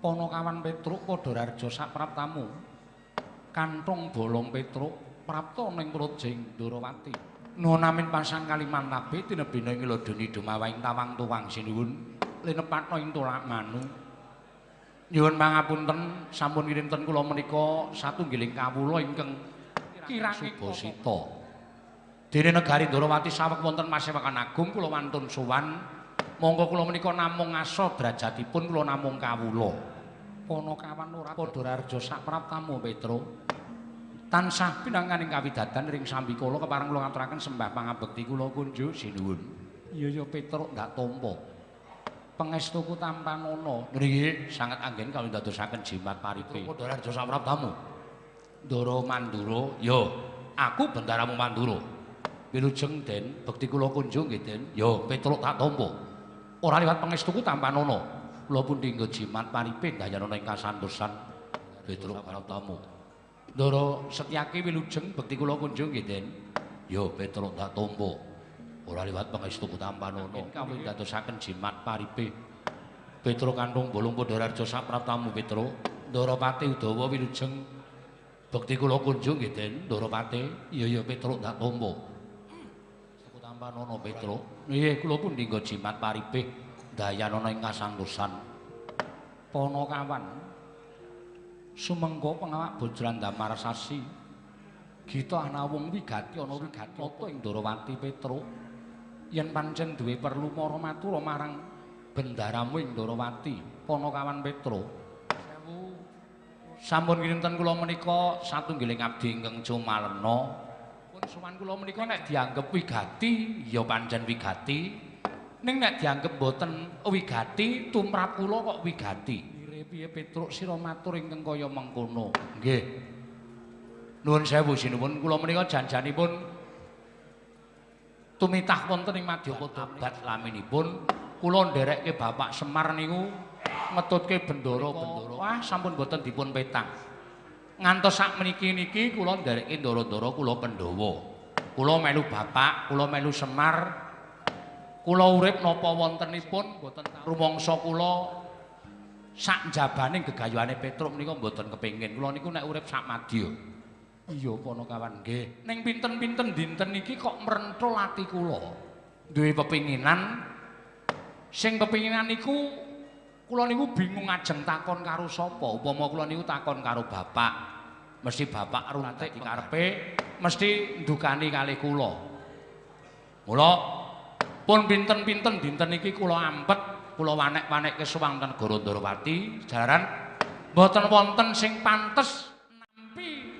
Panakawan Petruk Padhararja sapraptamu. Kanthong bolong Petruk prapta ning Prajing Ndorowati. Nuwun amin pasang kalimantabe tinebina ing ladeni dumawahing tawang tuwang sinuwun linepatna ing tolak manu. Nyuwun pangapunten sampun kirinten kula menika satunggiling kawula ingkang kirang subasita. Dene negari Ndorowati saweg wonten Pasewakan Agung kula wantun sowan. Monggo kula menika namung asa derajatipun kula namung kawula. Panakawan ora Padhararja sapraptamu Petruk. Tansah pinanganing kawidadan ring sambikala kepareng kula ngaturaken sembah pangabekti kula kunjuk sinuwun. Iya ya Petruk ndak tampa. Pangestuku tampanana. Nggih, sanget anggen kawula ndadosaken jimat paripe. Padhararja sapraptamu. Ndara Mandura, ya aku bendaramu Mandura. Wilujeng Den, bekti kula kunjung nggih Den. Ya Petruk tak tampa. Ora liwat pangestuku tampanana. Kula pun dinggo jimat paripe dayanana ing kasantosan. Petruk praptamu. Ndara Setyaki wilujeng bekti kula kunjung nggih Den. Ya Petruk tak tampa. Ora liwat pangestuku tampanana. Kawula ndadosaken jimat paripe. Petruk kanthong bolong Padhararja sapraptamu Petruk. Ndara Pati Udawa wilujeng bekti kula kunjung nggih Den. Ndara Pati, iya ya Petruk tak tampa. Tampanana Petruk. Nggih, kula pun dinggo jimat paripe dayanana ing kasantosan. Panakawan sumengga pengawak Bajrandamar sasi. Gita anawung wigati ana wigati nata ing Ndorowati Petruk. Yen pancen duwe perlu mara matura marang bendaramu ing Ndorowati. Panakawan Petruk. Sampun kinten kula menika satunggiling abdi ingkang cumalena. Sowan kula menika nek dianggep wigati ya pancen wigati, ning nek dianggep mboten wigati tumrap kula kok wigati. Piye Petruk sira matur ingkang kaya mengkono? Nggih. Nuwun sewu sinuwun, kula menika janjanipun tumitah wonten ing Madyapada abad laminipun kula nderekke Bapak Semar niku ngetutke bendara-bendara. Wah, sampun mboten dipun petang. Ngantos sak meniki niki kula nderekke ndara-ndara kula Pandhawa. Kula melu bapak, kula melu Semar. Kula urip napa wontenipun mboten rumangsa kula sak njabane gegayuhane Petruk menika mboten kepengin. Kula niku nek urip sak madya. Iya Panakawan nggih. Ning pinten-pinten dinten niki kok mrenthul ati kula. Duwe pepinginan sing pepinginan niku kula niku bingung ajeng takon karo sapa. Upama kula niku takon karo bapak, mesti bapak runtik karepe, mesti ndukani kalih kula. Mula pun pinten-pinten dinten iki kula ampet, kula wanek-wanekke sowan ten negara Ndorowati, jalaran mboten wonten sing pantes nampi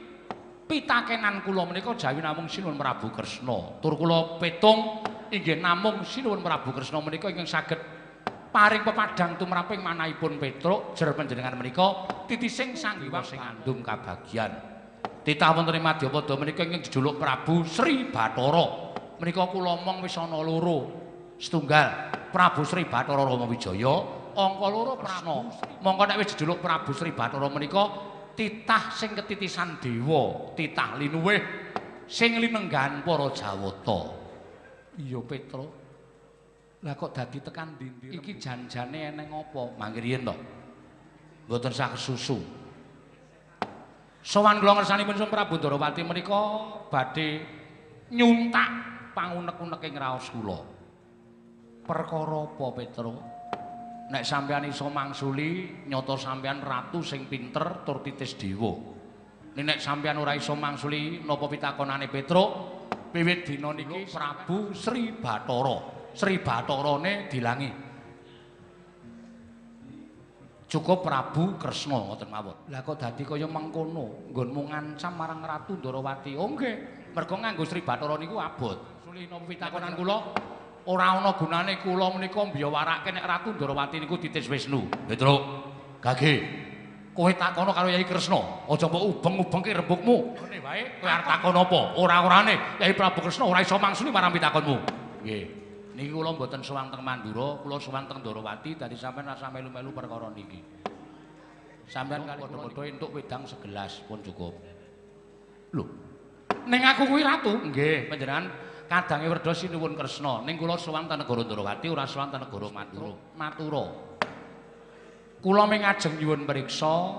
pitakenan kula menika jawi namung Sinuwun Prabu Kresna. Tur kula petung inggih namung Sinuwun Prabu Kresna menika ingkang saged paring pepadang tumraping manahipun Petruk jer panjenengan menika titising Sang Hyang sing ngandung kabagyan. Titah wonten ing Madyapada menika ingkang jejuluk Prabu Sri Bathara. Menika kula omong wis ana loro. Setunggal Prabu Sri Bathara Rama Wijaya, angka loro Kresna. Mongko nek wis jejuluk Prabu Sri Bathara menika titah sing ketitisan dewa, titah linuwih sing linenggahan para Jawata. Iya Petruk. Lah kok dadi tekan ndi-ndi iki janjane eneng apa? Mangke riyen to. Mboten sah kesusu. Sowan kula ngersanipun Sang Prabu Ndorowati menika badhe nyuntak pangunek-unek ing raos kula. Perkara apa Petruk? Nek sampeyan iso mangsuli, nyata sampeyan ratu sing pinter tur titis dewa. Nek sampeyan ora iso mangsuli napa pitakonane Petruk, wiwit dina niki Prabu Sri Bathara. Sri Batharane dilangi. Cukup Prabu Kresna ngoten mawon. Lah kok dadi kaya mengkono, nggonmu ngancam marang Ratu Ndorowati. Oh nggih, mergo nganggo Sri Bathara niku abot. Suli napa pitakonan kula? Ora ana gunane kula menika mbiyawarake nek Ratu Ndorowati niku titis Wisnu. Petruk, gage. Kowe takono karo Yai Kresna, aja mbok ubeng-ubengke rembugmu. Ngene wae, kowe arep takon apa? Ora-orane Yai Prabu Kresna ora iso mangsuli marang pitakonmu. Nggih. Niki kula mboten sowan teng Mandura, kula sowan teng Ndorowati, dadi sampeyan rasa melu-melu perkara niki. Sampeyan kali padha-padha entuk wedang segelas pun cukup. Lho. Ning aku kuwi ratu. Nggih, panjenengan kadange werda Sinuwun Kresna. Ning kula sowan teng negara Ndorowati, ora sowan teng negara Mandura. Matura. Kula ming ajeng nyuwun priksa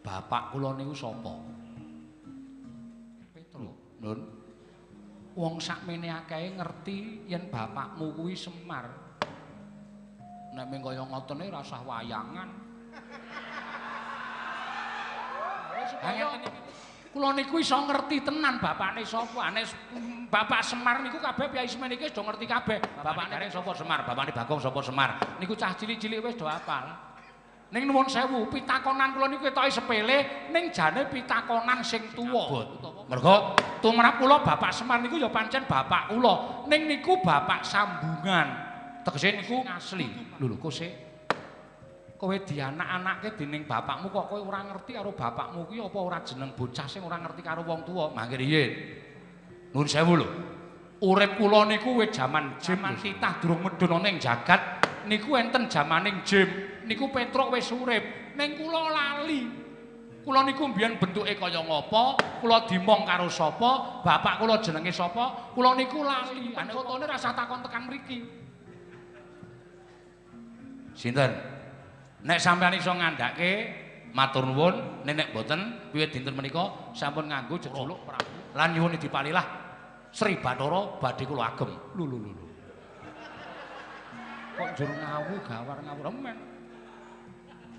bapak kula niku sapa? Petro, Nun. Wong sakmene akehe ngerti yen bapakmu kuwi Semar. Nek ming kaya ngotene rasah wayangan. Kula niku iso ngerti tenan bapakne sapa. Nek Bapak Semar niku kabeh piyai semene iki wis do ngerti kabeh. Bapakne Gareng sapa Semar, bapakne Bagong sapa Semar. Niku cah cilik-cilik wis do hafal. Ning nuwun sewu, pitakonan kula niku ketoke sepele, ning jane pitakonan sing tuwa. Mergo tumrap kula Bapak Semar niku ya pancen bapak kula, ning niku bapak sambungan. Tegese niku asli. Lho lho kose. Kowe dianak-anake dening bapakmu kok kowe ora ngerti karo bapakmu kuwi apa ora jeneng bocah sing ora ngerti karo wong tuwa? Mangke riyin. Nuwun sewu lho. Urip kula niku wis jaman jim titah durung medhun ana ing jagat niku enten jamaning jim. Niku Petruk wis urip, ning kula lali. Kula niku mbiyen bentuke kaya ngapa, kula dimong karo sapa, bapak kula jenenge sapa, kula niku lali. Ane fotone rasah takon tekan mriki. Sinten? Nek sampeyan iso ngandhake matur nuwun, nek mboten wiwit dinten menika sampun nganggo jejuluk Prabu lan nyuwun dipalilah Sri Bathara badhe kula agem. Lho lho lho. Kok njur ngawu gawar ngawur men.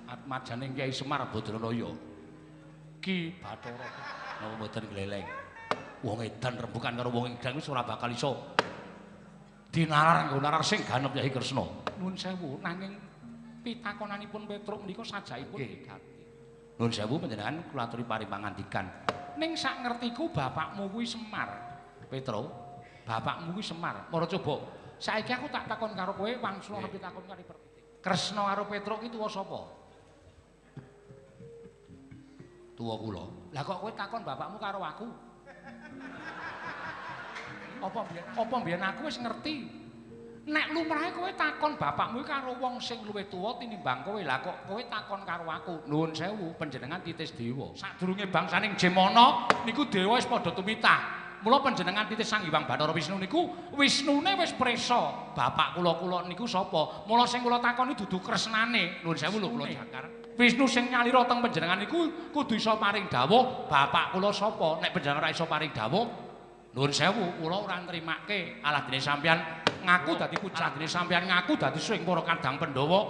Atmajaning Kyai Semar Badranaya. Ki Bathara napa mboten gleleng. Wong edan rembukan karo wong edan wis ora bakal iso dinalar nggo nalar sing ganep Kyai Kresna. Nuwun sewu nanging pitakonanipun Petruk menika sajakipun wigati. Nuwun sewu panjenengan kula aturi paring pangandikan. Ning sak ngertiku bapakmu kuwi Semar. Petruk, bapakmu kuwi Semar. Mara coba saiki aku tak takon karo kowe wangsul ana pitakon kali pertitik. Kresna karo Petruk ki tuwa sapa? Tuwa kula. Lah kok kowe takon bapakmu karo aku? Apa mbiyen aku wis ngerti? Nek lumrahe kowe takon bapakmu karo wong sing luwih tuwa tinimbang kowe. Lah kok kowe takon karo aku? Nuwun sewu, panjenengan titis dewa. Sadurunge bangsaning Jemana niku dewa wis padha tumitah. Mula panjenengan titis Sang Hyang Bathara Wisnu niku Wisnune wis prisa. Bapak kula-kula niku sapa? Mula sing kula takoni dudu Kresnane. Nuwun sewu lho kula jakar. Wisnu sing nyalira teng panjenengan niku kudu iso paring dawuh bapak kula sapa. Nek panjenengan ora iso paring dawuh, nuwun sewu kula ora nrimake. Alah dene sampeyan ngaku dadi putra, dene sampeyan ngaku dadi sing para kadang Pandhawa.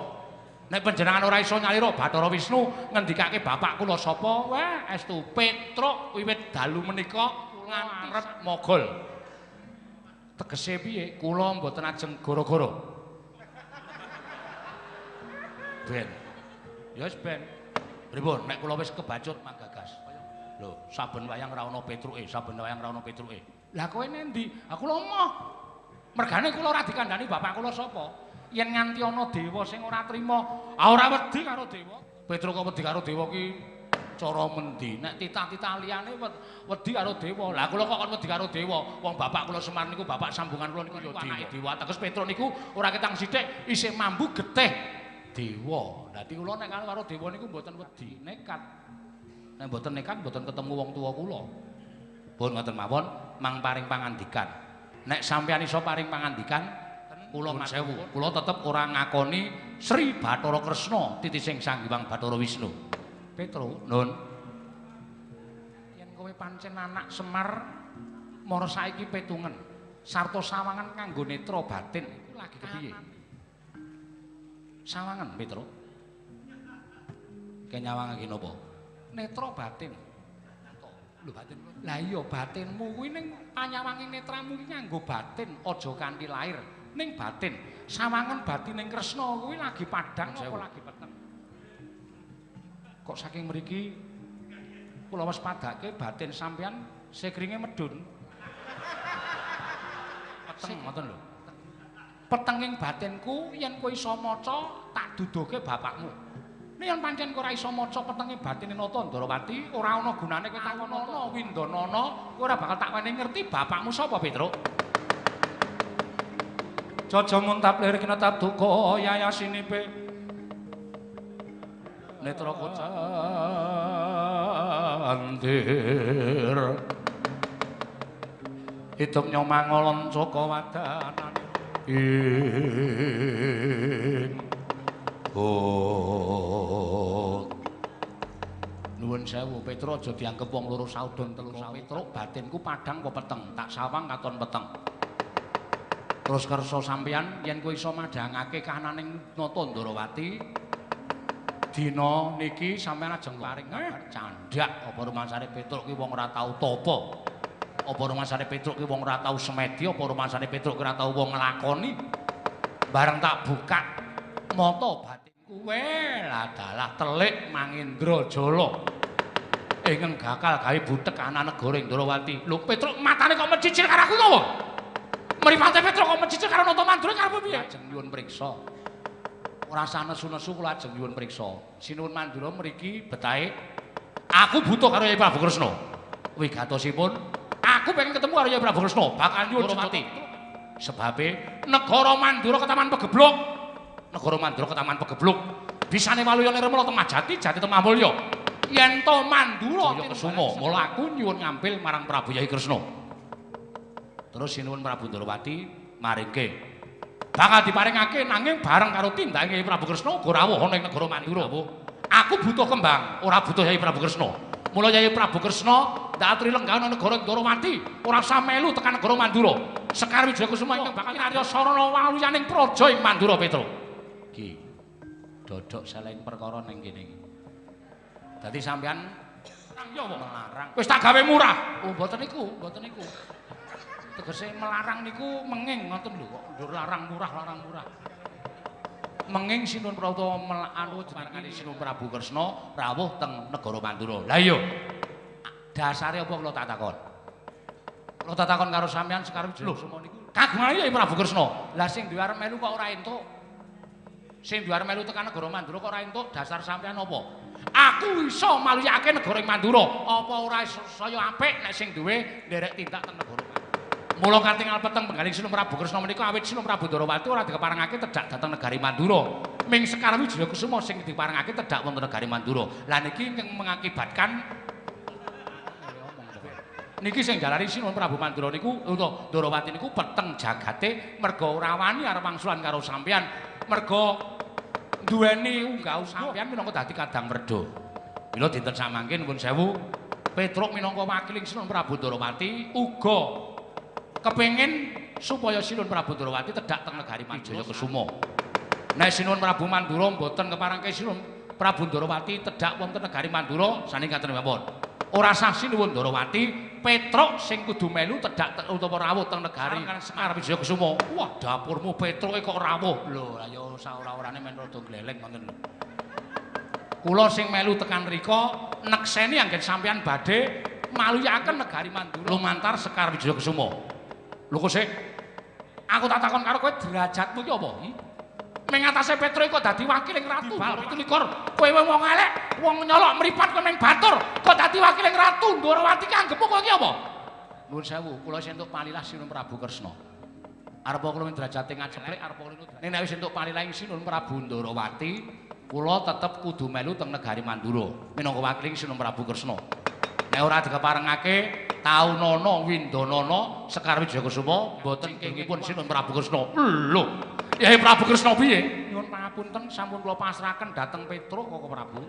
Nek panjenengan ora iso nyalira Bathara Wisnu ngendikake bapak kula sapa, wah estu Petruk wiwit dalu menika ngarep mogol. Tegese piye? Kula mboten ajeng gara-gara. Ben. Ya wis ben. Pripun nek kula wis kebacut manggagas. Lho, saben wayang ora ana Petruke, saben wayang ora ana Petruke. Lah kowe nendi? Aku lho emoh. Mergane kula ora dikandhani bapak kula sapa. Yen nganti ana dewa sing ora trima, ah ora wedi karo dewa. Petruk kok wedi karo dewa ki cara mendi? Nek titah-titah liyane wedi karo dewa. Lah kula kok kon wedi karo dewa. Wong bapak kula Semar niku bapak sambungan kula niku ya dewa. Dewa. Teges Petruk niku ora ketang sithik isih mambu getih dewa. Dadi kula nek karo dewa niku mboten wedi, nekat. Nek mboten nekat mboten ketemu wong tuwa kula. Pun ngoten mawon mang paring pangandikan. Nek sampeyan iso paring pangandikan, kula sewu, kula tetep ora ngakoni Sri Bathara Kresna titising Sang Hyang Bathara Wisnu. Petro, nun. Yen kowe pancen anak Semar, mara saiki petungen sarta sawangan kanggo netra batin iku lagi kepiye? Sawangan, Petro. Kenyawangake napa? Netra batin. Lho batin. Lah iya batinmu kuwi ning panyawange netramu iki nganggo batin, aja kanthi lahir, ning batin. Sawangan batining Kresna kuwi lagi padhang apa lagi peteng? Kok saking mriki kula waspadake batin sampeyan sekringe medhun. Peteng ngoten lho. Petenging batinku yen kowe iso maca tak duduhke bapakmu. Nek yen pancen kowe ora iso maca petenge batine Nata Ndrawati, ora ana gunane kowe takon ana Windanana, kowe ora bakal tak wenehi ngerti bapakmu sapa, Petruk. Jaja muntap lir kinetap duka yayasinipe. Netra kocandir. Hidup nyomangolon saka wadanan ing Nuwun sewu Petro aja dianggep wong loro saudon telu saudon. Petro batinku padhang apa peteng, tak sawang katon peteng. Terus kersa sampeyan yen kowe iso madhangake kahananing Nata Ndorowati dina niki sampeyan ajeng paring kabar candhak apa rumangsane Petruk ki wong ora tau tapa, apa rumangsane Petruk ki wong ora tau semedi, apa rumangsane Petruk ki ora tau wong nglakoni. Bareng tak buka mata batinku weladalah telik Mangendra Jala ingkang gakal gawe butek ana negara Ndorowati. Lho Petruk matane kok mecicil karo aku to? Mripate Petruk kok mecicil karo Nata Mandura karepe piye? Ajeng nyuwun priksa. Ora usah nesu-nesu kula ajeng nyuwun priksa. Sinuwun Mandura mriki betahe aku butuh karo Yai Prabu Kresna. Wigatosipun aku pengen ketemu karo Yai Prabu Kresna, bakal nyuwun mati. Sebabe negara Mandura ketaman pegebluk. Negara Mandura ketaman pegebluk. Bisane waluya nirmala temah jati, jati temah mulya. Yen to Mandura Kesuma, mula aku nyuwun ngampil marang Prabu Yai Kresna. Terus sinuwun Prabu Ndorowati maringke. Bakal diparingake nanging bareng karo tindake Yai Prabu Kresna uga rawuh ana ing negara Mandura. Aku butuh kembang, ora butuh Yai Prabu Kresna. Mula Yai Prabu Kresna ndak aturi lenggah ana negara Ndorowati, ora usah melu tekan negara Mandura. Sekar Wijaya Kusuma ingkang bakal kinarya sarana waluyaning praja ing Mandura Petro. Ki dodok seleng perkara ning kene iki. Dadi sampean melarang. Wis tak gawe murah. Oh mboten niku, mboten niku. Tegese melarang niku menging ngoten lho kok ndur larang murah larang murah. Menging Sinuwun Prabu anu jenengane Sinuwun Prabu Kresna rawuh teng negara Mandura. Lah iya. Dasare apa kula tak takon? Kula tak takon karo sampean Sekar Wijaya Kusuma niku. Kagungane Yai Prabu Kresna. Lah sing duwe arep melu kok ora entuk. Sing duwe arep melu tekan negara Mandura kok ora entuk, dasar sampean apa? Aku iso maluyake negara ing Mandura. Apa ora saya apik nek sing duwe nderek tindak teng negara Mandura. Mula katingal peteng penggaling Sinuwun Prabu Kresna menika awit Sinuwun Prabu Ndorowati ora dikeparengake tedhak dhateng negari Mandura. Ming Sekar Wijaya Kusuma sing diparengake tedhak wonten negari Mandura. Lah niki ingkang mengakibatkan niki sing jalari Sinuwun Prabu Mandura niku utawa Ndorowati niku peteng jagate merga ora wani arep wangsulan karo sampeyan, merga duweni unggah sampeyan minangka dadi kadang werda. Mila dinten samangke nuwun sewu Petruk minangka wakiling Sinuwun Prabu Ndorowati uga kepengin supaya Sinuwun Prabu Ndorowati tedhak teng negari Wijaya Kusuma. Nek Sinuwun Prabu Mandura mboten keparengke Sinuwun Prabu Ndorowati tedhak wonten negari Mandura sani ngaten mawon. Ora sah Sinuwun Ndorowati Petruk sing kudu melu tedhak utawa rawuh teng negari Sekar Wijaya Kusuma. Wah, dapurmu Petruke kok rawuh. Lho, lah ya saora-orane men rada gleleng ngoten lho. Kula sing melu tekan rika nekseni anggen sampeyan badhe maluyaken negari Mandura lumantar Sekar Wijaya Kusuma. Lho kok sik aku tak takon karo kowe derajatmu iki apa? Ming atase Petruk kok dadi wakiling ratu 27. Kowe wong elek, wong nyolok mripat kowe ming batur, kok dadi wakiling ratu Ndorowati kanggepmu kowe iki apa? Nuwun sewu, kula wis entuk palilah Sinuwun Prabu Kresna. Arep kula derajate ngaceplek, arep kula ning nek wis entuk palilah ing Sinuwun Prabu Ndorowati, kula tetep kudu melu teng negari Mandura minangka wakiling Sinuwun Prabu Kresna. Nek ora dikeparengake taunana windanana Sekar Wijaya Kusuma mboten kengingipun Sinuwun Prabu Kresna. Lho, Yai Prabu Kresna piye? Nyuwun pangapunten sampun kula pasrahaken dhateng Petruk Koko Prabu.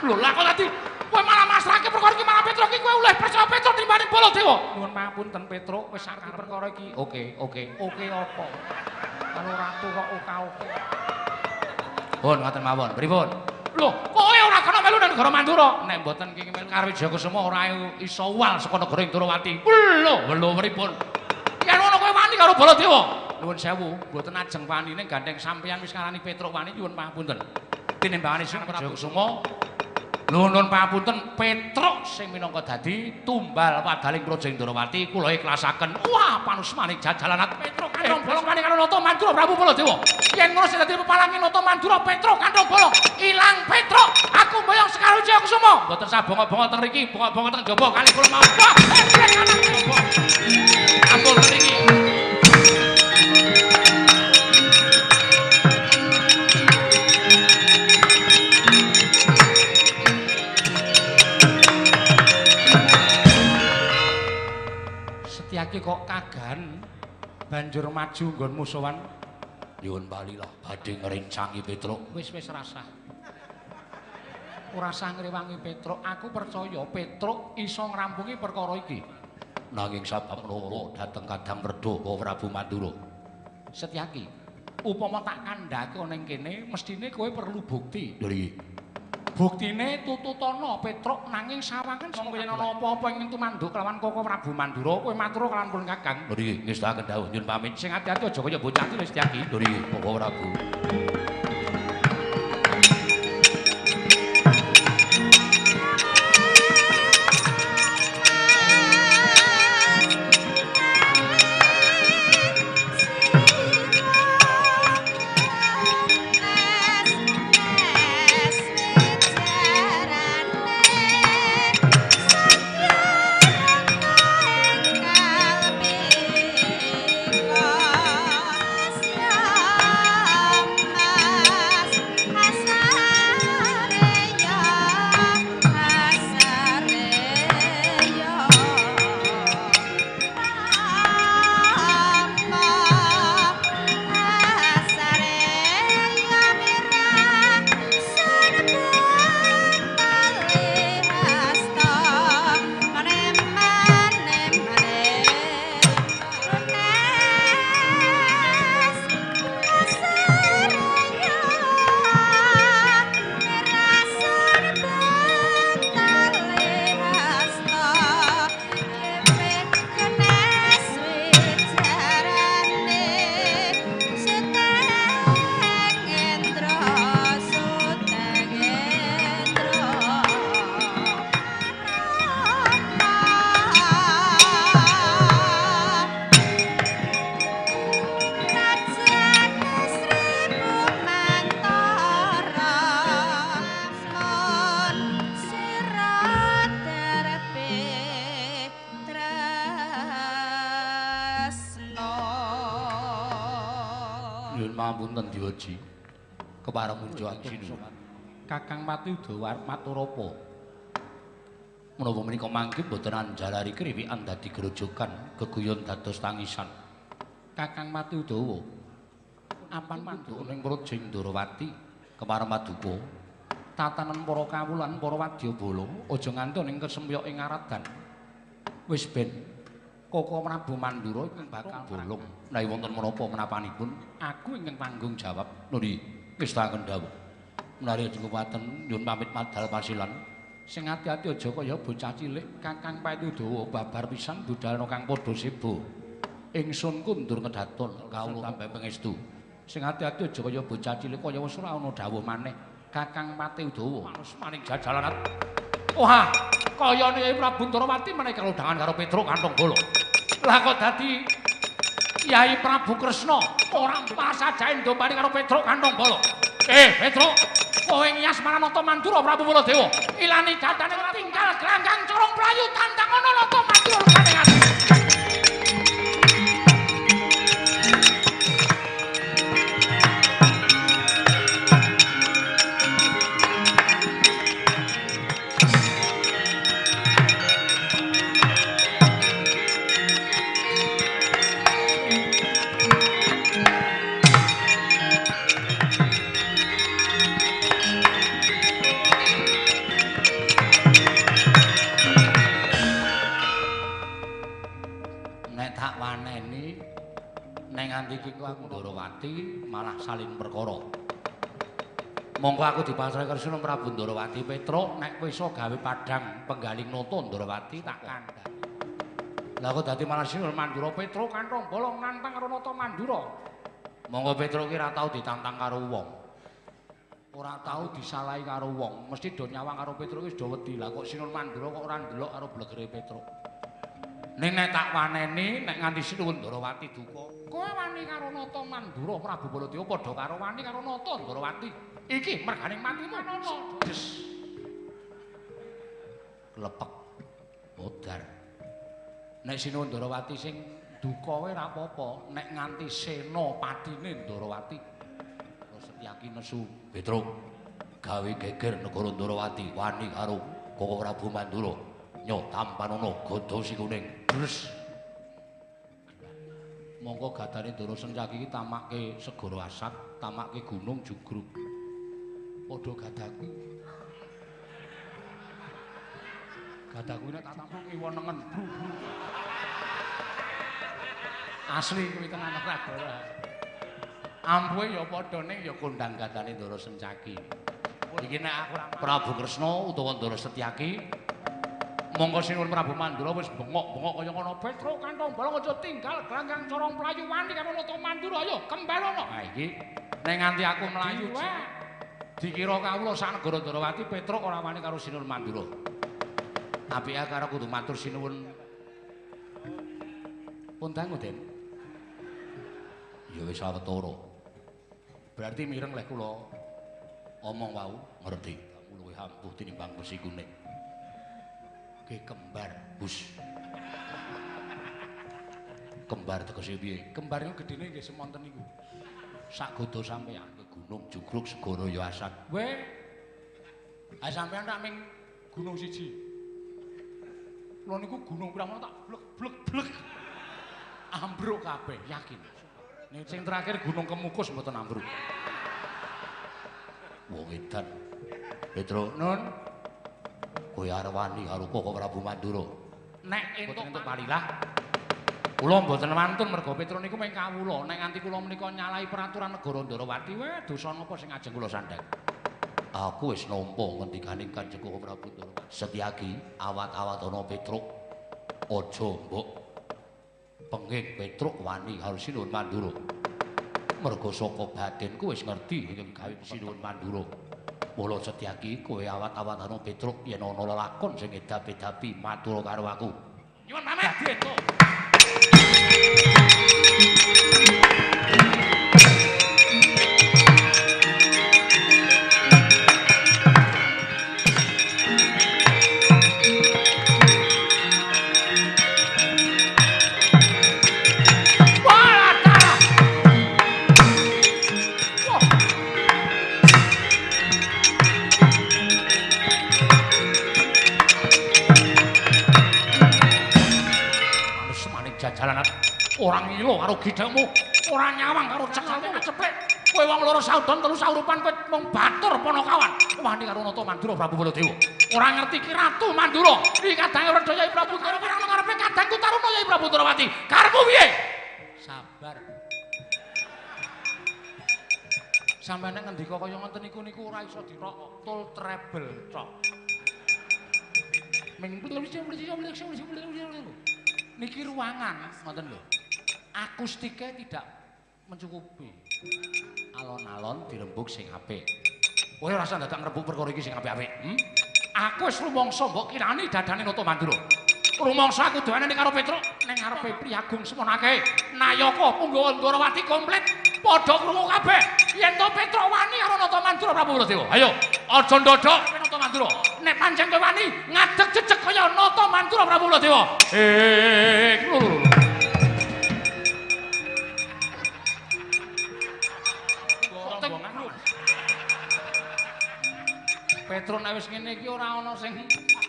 Lho, lah kok tadi kowe malah masrahke perkara iki marang Petruk iki kowe oleh percaya Petruk timbane Baladewa. Nyuwun pangapunten Petruk wis ngerti perkara iki. Oke, oke. Oke apa? Kalau ratu kok oka-oke. Pun ngoten mawon. Pripun? Lho, kowe ora kena melu nang negara Mandura. Nek mboten kenging melu Sekar Wijaya Kusuma ora iso wal saka negara Ndorowati. Lho, lho pripun? Yen ngono kowe wani karo Baladewa. Nuwun sewu, mboten ajeng wanine gandeng sampeyan wis ngarani Petruk wani nyuwun pangapunten. Tinimbangane Sinuwun Prabu Kusuma, nuwun pangapunten Petruk sing minangka dadi tumbal wadaling praja Ndorowati kula ikhlasaken. Wah, panusmaning jajalanat Petruk kandhong bolong wani karo Nata Mandura Prabu Baladewa. Yen ngono sing dadi pepalange Nata Mandura Petruk kandhong bolong ilang Petruk, aku mboyong Sekar Wijaya Kusuma. Mboten sah bongok-bongok teng mriki, bongok-bongok teng jaba kali kula mau. Wah, ampun mriki. Setyaki kok kagan banjur maju nggonmu sowan. Nyuwun palilah badhe ngrencangi Petruk. Wis wis rasah. Ora sah ngrewangi Petruk, aku percaya Petruk iso ngrampungi perkara iki. Nanging sabab menapa dhateng Kadang Werda Koko Prabu Mandura? Setyaki, upama tak kandhake ana ing kene, mestine kowe perlu bukti. Lho iki. Buktine tututana Petruk nanging sawangen mongko yen ana apa-apa ing tumanduk kelawan Koko Prabu Mandura, kowe matur kelawan pun Kakang. Lho iki, ngestakaken dawuh nyuwun pamit. Sing ati-ati aja kaya bocah cilik Setyaki. Lho iki, Koko Prabu. Pangapunten Dewaji. Kepareng munjuk sinuwun. Kakang Pati Udawa arep matur apa? Menapa menika mangke mboten anjalari kriwikan dadi grojogan, geguyon dados tangisan. Kakang Pati Udawa apan manduk ning Praja Ndorowati kepareng paduka. Tatanan para kawulan para wadyabala aja nganti ning kesempyok ing aradan. Wis ben Koko Prabu Mandura ingkang bakal bolong. Menawi wonten menapa menapanipun, aku ingkang tanggung jawab. Nuri, ngestakaken dawuh. Menawi ajeng nyuwun pamit madal pasilan. Sing ati-ati aja kaya bocah cilik, Kakang Pati Udawa babar pisan budalna kang padha seba. Ingsun kundur kedaton kawula tambah pangestu. Sing ati-ati aja kaya bocah cilik kaya wis ora ana dawuh maneh. Kakang Pati Udawa manus maning jajalanan. Wah, kayane Prabu Ndorowati menawi kalodhangan karo Petruk kantong bala. Lah kok dadi Yai Prabu Kresna ora pasajae ndombani karo Petruk kantong bala. Petruk, kowe ngiyas marang Nata Mandura Prabu Baladewa. Ilani jatane tinggal gelanggang corong mlayu tantang ana Nata Mandura rukane ati. Ndorowati malah salin perkara. Monggo aku dipasrahi Kresna Prabu Ndorowati Petruk nek kowe iso gawe padhang penggaling nata Ndorowati tak kandhani. Lah kok dadi malah Sinuwun Mandura Petruk kantong bolong nantang karo Nata Mandura. Monggo Petruk ki ora tau ditantang karo wong. Ora tau disalahi karo wong, mesti do nyawang karo Petruk wis do wedi. Lah kok Sinuwun Mandura kok ora ndelok karo blegere Petruk. Ning nek tak waneni nek nganti Sinuwun Ndorowati duka, kowe wani karo Nata Mandura Prabu Baladewa padha karo wani karo Nata Ndorowati. Iki merganing matimu. Des. Klepek modar. Nek Sinuwun Ndorowati sing duka kowe ora apa-apa, nek nganti senopatine Ndorowati Setyaki nesu Petruk gawe geger negara Ndorowati wani karo Koko Prabu Mandura. Nyo tampanono gada si kuning. Bres. Mongko gadane Ndara Sencaki iki tamake segara asat, tamake gunung jugruk. Padha gadaku. Gadaku nek tak tampuk kiwa nengen. Asli kuwi tenan ora ora. Ampuhe ya padha ning ya kondang gadane Ndara Sencaki. Iki nek aku Prabu Kresna utawa Ndara Setyaki monggo sinuwun Prabu Mandura wis bengok-bengok kaya ngono. Petruk kantong bolong aja tinggal glanggang corong mlayu wani karo Nata Mandura ayo kembalono. Ha iki nek nganti aku mlayu dikira kawula sak negara Ndrawati Petruk ora wani karo sinuwun Mandura. Apike karo kudu matur sinuwun. Pun dangu, Den. Ya wis sawetara. Berarti mireng leh kula omong wau ngerti. Luwih ampuh tinimbang besi kuning. Ki kembar bus. Kembar tegese piye? Kembar niku gedene nggih semonten niku. Sak godo sampeyan ke gunung jugruk segara ya asat. Weh. Ha sampeyan tak ming gunung siji. Kula niku gunung pirang tak blek blek blek. Ambruk kabeh, yakin. Ning sing terakhir Gunung Kemukus mboten ambruk. Wong edan. Petruk nun. Kowe arep wani karo Koko Prabu Mandura. Nek entuk palilah kula mboten wantun merga Petruk niku mung kawula. Nek nganti kula menika nyalahi peraturan negara Ndrawati, weh dosa napa sing ajeng kula sandhang. Aku wis nampa ngendikaning Kanjeng Koko Prabu Ndrawati. Setyaki awat-awat ana Petruk. Aja mbok penging Petruk wani karo Sinuwun Mandura. Merga saka batinku wis ngerti ing gawe Sinuwun Mandura. Mula Setyaki kowe awat-awat ana Petruk yen ana lelakon sing edapi-edapi matur karo aku. Nyuwun pamit. Dadi entuk. Ora ngilo karo gidhekmu, ora nyawang karo cekelmu ceplek. Kowe wong loro saudon telu saurupan kowe mung batur panakawan. Wani karo Nata Mandura Prabu Baladewa. Ora ngerti ki Ratu Mandura. Iki kadange Wredo Yai Prabu karo ora ana ngarepe kadangku Taruna Yai Prabu Ndrawati. Karepmu piye? Sabar. Sampeyan nek ngendika kaya ngoten niku niku ora iso dirok tol treble tok. Ming niki ruangan ngoten lho. Akustiknya tidak mencukupi. Alon-alon dirembug sing apik. Kowe ora usah dadak ngrembug perkara iki sing apik-apik. Aku wis rumangsa mbok kirani dadane Nata Mandura. Rumangsa aku duwenane karo Petruk ning ngarepe Priyagung semono akeh. Nayaka punggawa Ndrawati komplit padha krungu kabeh. Yen to Petruk wani karo Nata Mandura Prabu Baladewa. Ayo, aja ndodhok Nata Mandura. Nek pancen kowe wani ngadeg jejeg kaya Nata Mandura Prabu Baladewa. Lho. Petruk nek wis ngene iki ora ana sing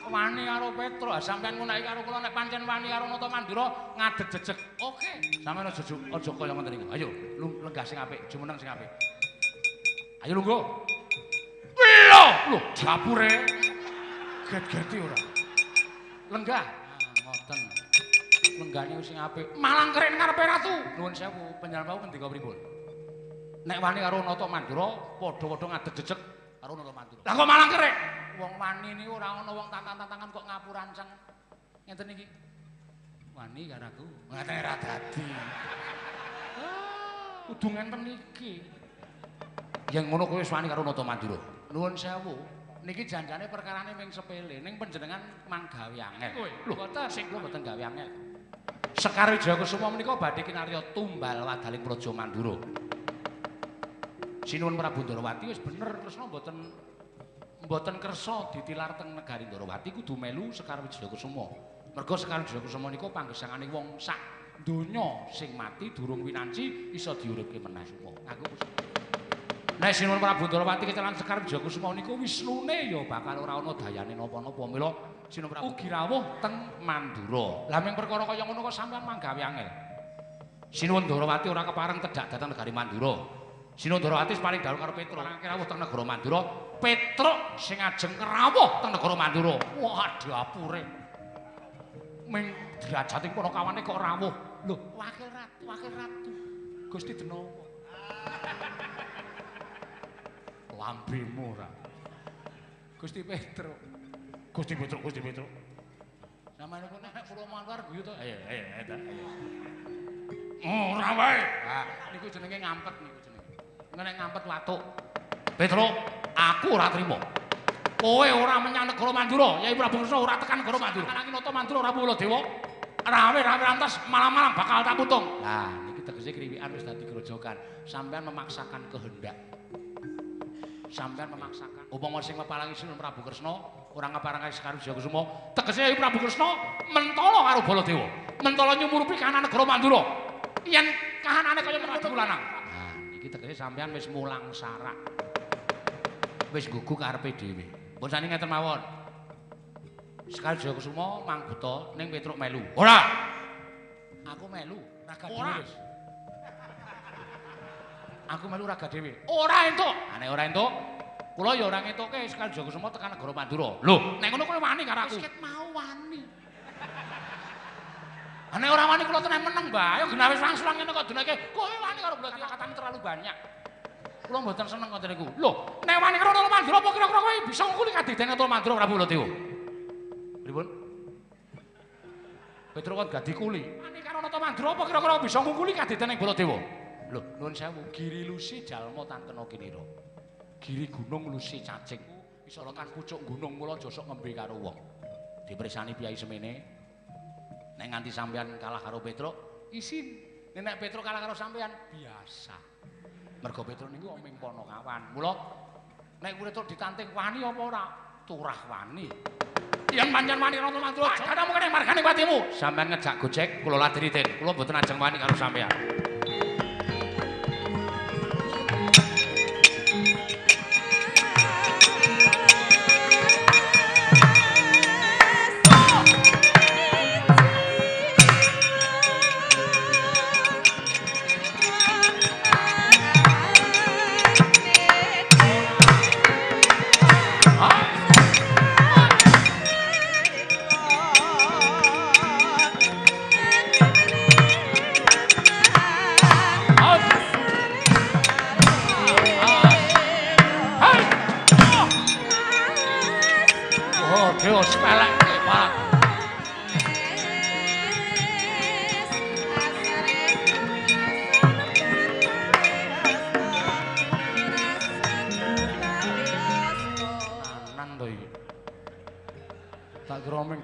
wani karo Petruk. Ha sampeyan ngono karo kula nek pancen wani karo Nata Mandura ngadeg jejeg. Oke. Sampeyan aja aja kaya ngoten niku. Ayo lenggah sing apik, jumeneng sing apik. Ayo lungguh. Lho, lho dapure get-geti ora. Lenggah. Ngoten. Lenggah niku sing apik. Malang keren ngarepe ratu. Nuwun sewu, panjenengan wau ngendika pripun? Nek wani karo Nata Mandura padha-padha ngadeg jejeg karo Nata Mandura. Lah kok malang kerek? Wong wani niku ora ana wong tantang-tantangan kok ngapuranceng. Ngenten iki. Wani karo aku. Ngeten ora dadi. Kudu ngenten iki. Yen ngono kowe wis wani karo Nata Mandura. Nuwun sewu. Niki janjane perkarane ming sepele, ning panjenengan manggawe angel. Lho, mboten sing kula mboten gawe angel. Sekar Wijayakusuma menika badhe kinarya tumbal wadaling Praja Mandura. Sinuwun Prabu Ndrawati wis bener Kresna mboten kersa ditilar teng negari Ndrawati kudu melu Sekar Wijayakusuma. Merga Sekar Wijayakusuma nika panggesangane wong sak donya sing mati durung winanci iso diuripke meneh. Aku nek Sinuwun Prabu Ndrawati kecelan Sekar Wijayakusuma niku wisnune ya bakal ora ana dayane napa-napa. Mila Sinuwun Prabu ugi rawuh teng Mandura. Lah ming perkara kaya ngono kok sampeyan manggawe angel. Sinuwun Ndorowati ora kepareng tedhak dhateng negari Mandura. Sinuwun Ndorowati paling dawuh karo Petruk, rawuh teng negara Mandura. Petruk sing ajeng rawuh teng negara Mandura. Wah, dapure. Ming derajating panakawane kok rawuh. Lho, wakil ratu, wakil ratu. Gusti Denawa. Lambemu ora. Gusti Petruk. Gusti Petruk, Gusti Petruk. Sampeyan kok nek kula mantar guyu to. Ayo, ayo, ayo. Ora wae. Ha, niku jenenge ngampet niku jenenge. Nek ngampet watuk. Petruk, aku ora trima. Kowe ora menyang negara Mandura, Yai Prabu Kresna ora tekan negara Mandura. Ngalangi nata Mandura ora Baladewa. Rawe-rawe antas malam-malam bakal tak putung. Lah, niki tegese kriwikan wis dadi grojogan. Sampeyan memaksakan kehendak. Sampeyan memaksakan. Upama sing mepalangi Sinuwun Prabu Kresna ora ngeparengake Sekar Wijayakusuma, tegese Yai Prabu Kresna mentala karo Baladewa. Mentala nyumurupi kahanan negara Mandura. Yen kahanane kaya ngono lanang. Nah, niki tegese sampeyan wis mulang sarak. Wis gugu karepe dhewe. Pun sani ngeten mawon. Sekar Wijayakusuma mangbuta ning Petruk melu. Ora. Aku melu raga dhewe wis. Aku melu raga dhewe. Ora entuk. Ha nek ora entuk, kula ya ora ngentuke Sekar Wijayakusuma tekan negara Mandura. Lho, nek ngono kowe wani karo aku. Wis ket mau wani. Ha nek ora wani kula tenan meneng, Mbah. Ayo genah wis langsung ngene kok dunake. Kowe wani karo kula kata-katane terlalu banyak. Kula mboten seneng ngoten niku. Lho, nek wani karo Nata Mandura apa kira-kira kowe bisa ngungkuli kadidene Nata Mandura Prabu Baladewa? Pripun? Petruk kon gadi kuli. Wani karo Nata Mandura apa kira-kira bisa ngungkuli kadidene Baladewa? Lho, nuwun sewu, giri lusi jalma tan kena kinira. Giri gunung lusi cacing. Bisa tekan pucuk gunung mula aja sok ngembe karo wong. Dipersani piyai semene. Nek nganti sampean kalah karo Petruk, isin. Nek Petruk kalah karo sampean, biasa. Mergo Petruk niku ming panakawan. Mula nek Petruk ditanting wani apa ora? Turah wani. Yen pancen wani Nata Mandura, katamu kene margane patimu. Sampean ngejak gojek, kula ladeni Den. Kula mboten ajeng wani karo sampean.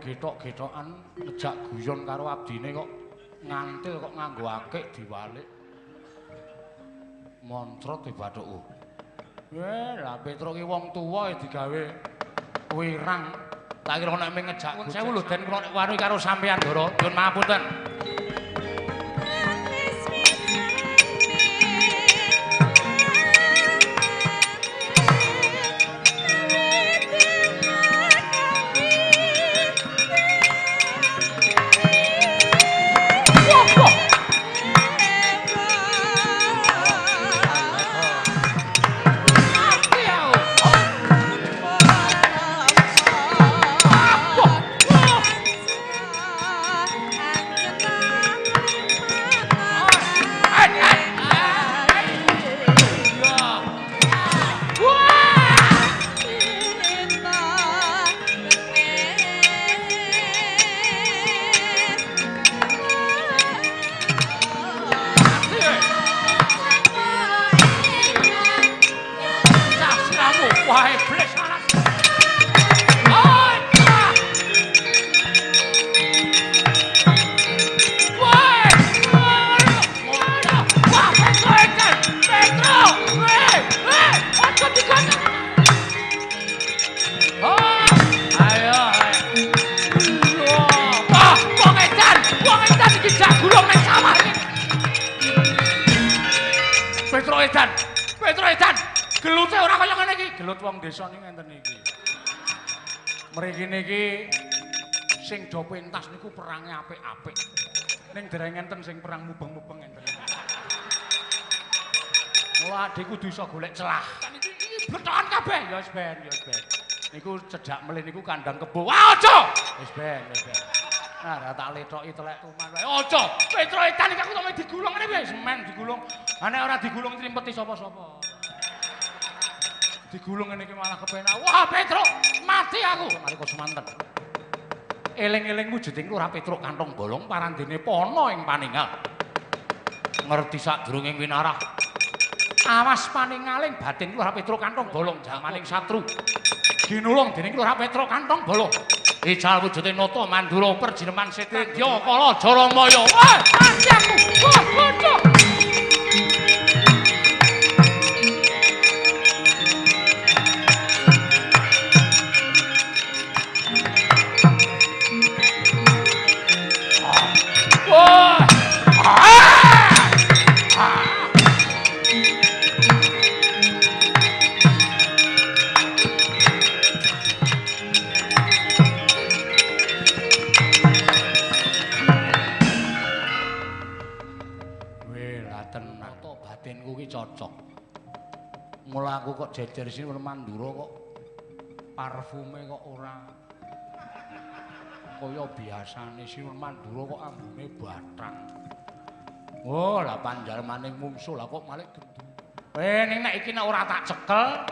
Getok-getokan ngejak guyon karo abdine kok ngantil kok nganggo akik diwalik. Montrot e bathukku. Lah Petruk ki wong tuwa digawe wirang. Tak kira nek mung ngejak sewu lho Den, kula nek wani karo sampeyan Ndara, nyuwun mapunten. Mriki niki sing do pentas niku perange apik-apik. Ning dereng enten sing perang mubeng-mubeng enten. Mula adhe kudu iso golek celah. Iki blethokan kabeh. Ya wis ben, ya wis ben. Niku cedhak melih niku kandang kebo. Wah, aja. Wis ben, wis ben. Nah, ra tak lethoki telek tuman wae. Aja. Petro edan iki aku tok digulung ngene piye? Semen digulung. Ha nek ora digulung trimpeti sapa-sapa. Digulung ngene iki malah kepenak. Wah, Petro, mati aku. Nalika semanten. Eling-eling wujuding Lurah Petruk kantong bolong parandene pana ing paningal. Ngerti sadurunge winarah. Awas paningaling batin Lurah Petruk kantong bolong jamaning satru. Ginulung dening Lurah Petruk kantong bolong. Ical wujude nata mandura perjineman setan dya kala Jaramaya. Wah, mati aku. Wah, bodoh. Cocok. Mula aku kok jejer sini Mandura kok parfume kok ora kaya biasane. Sini Mandura kok ambune bathang. Oh, lah panjalmane mungsuh lah kok malik gendhu. Ning nek iki nek ora tak cekel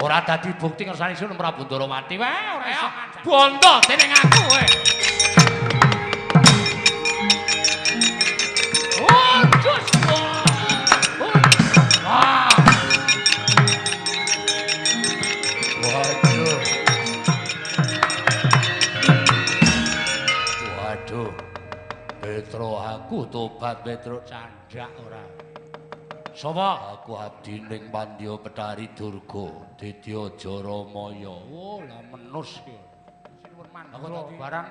ora dadi bukti ngersani Sun Prabu Ndarawati wae ora iso bondo dening aku kowe. Oh, jos. Wah. Waduh. Waduh. Petro aku tobat Petro candhak ora. Sapa? Aku abdi ning Pandya Petari Durga, Didya Jaramaya. Oh, lah menus ki. Sinuwun Mandura barang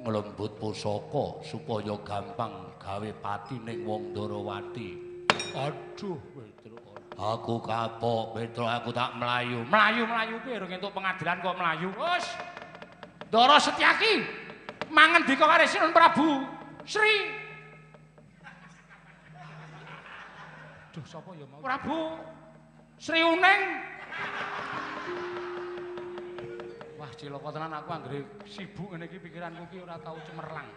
nglembut pusaka supaya gampang gawe pati ning wong Ndarawati. Aduh, Petro. Aku kapok, Petro, aku tak mlayu. Mlayu-mlayu piye rung entuk pengadilan kok mlayu. Wis. Ndara Setyaki mangendika karo Sinuwun Prabu Sri. Duh, sapa ya mau? Prabu Sri Uning. Wah, cilaka tenan aku anggere sibuk ngene iki pikiranku iki ora tau cemerlang.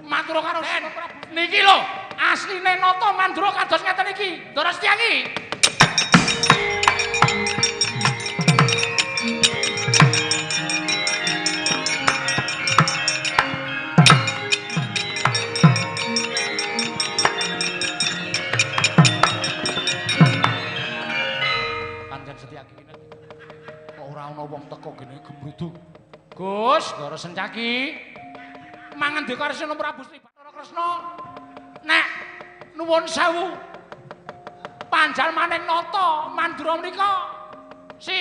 Matur karo Sinuwun Prabu. Niki lho, asline nata Mandura kados ngeten iki. Ndara Setyaki. Pancen Setyaki iki kok ora ana wong teko gene gembruduk. Gus, Ndara Sencaki. Mangandika karo Sinuwun Prabu Sri Bathara Kresna. Nek nuwun sewu panjalmaning nata Mandura menika si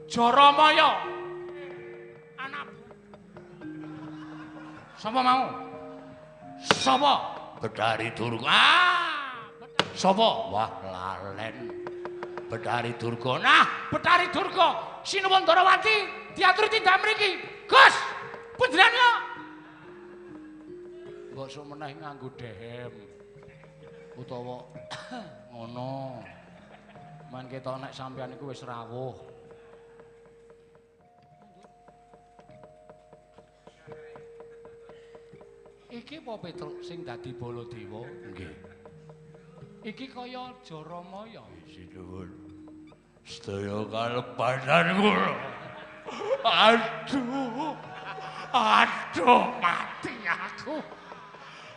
Jaramaya anak sapa mau? Sapa? Bedari Durga. Ah, sapa? Wah, lalen. Bedari Durga. Nah, Bedari Durga Sinuwun Ndarawati diaturi tindak mriki. Gus, punjelan yo. Mbok sok meneh nganggo dehem utawa ngono. Men ketok nek sampeyan iku wis rawuh. Iki apa Petruk sing dadi Baladewa? Nggih. Iki kaya Jaramaya. Sinuwun. Sedaya kalepasan kula. Aduh. Aduh, mati aku.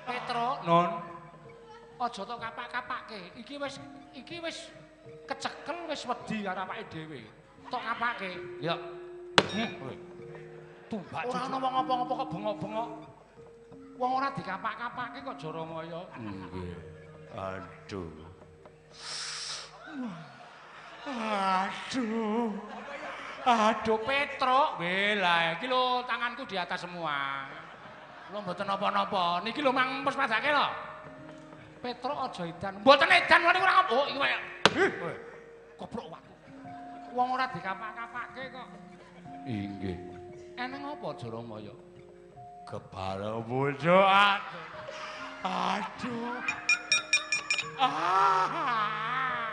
Petruk, Non. Aja tok kapak-kapake. Iki wis kecekel wis wedi karo awake dhewe. Tok kapake. Ya. Tumbak ora ana wong apa-apa kok bengok-bengok. Wong ora dikapak-kapake kok Jaramaya. Nggih. Aduh. Aduh. Aduh Petruk, weh lah iki lho tanganku di atas semua. Lho mboten napa-napa. Niki lho mang pespadake lho. Petruk aja edan. Mboten edan niku ora. Oh iki wae. Ih, koprok waku. Wong ora dikapak-kapake kok. Inggih. Eneng apa Jaramaya? Kebal bojo. Aduh. Ah.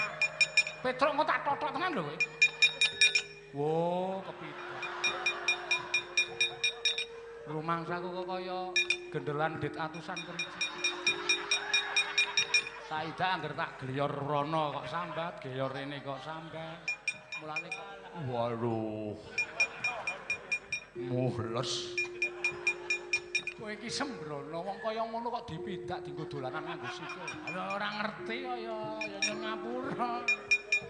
Petruk engko tak totok tenan lho kowe. Wo, kepidak. Rumangsaku kok kaya gendelan dit atusan kericik. Saidak angger tak gliyor rono kok sambat, gliyor rene kok sambat. Mulane kok waduh. Mules. Kowe iki sembrono wong kaya ngono kok dipidak dienggo dolanan nganggo sikil. Ora ngerti kaya ya nyun ngapura.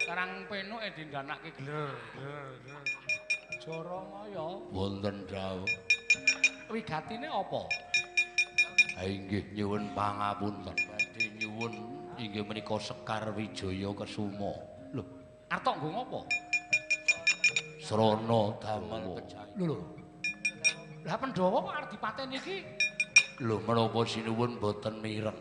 Karang penuke dindanake gler gler gler. Jaramaya wonten dawuh. Wigatine apa? Ha inggih nyuwun pangapunten. Badhe nyuwun inggih menika Sekar Wijaya Kesuma. Lho, artok nggo ngopo? Srana damel kejayan. Lho lho. Lah Pandhawa kok arep dipateni iki? Lho menapa sinuwun boten mireng?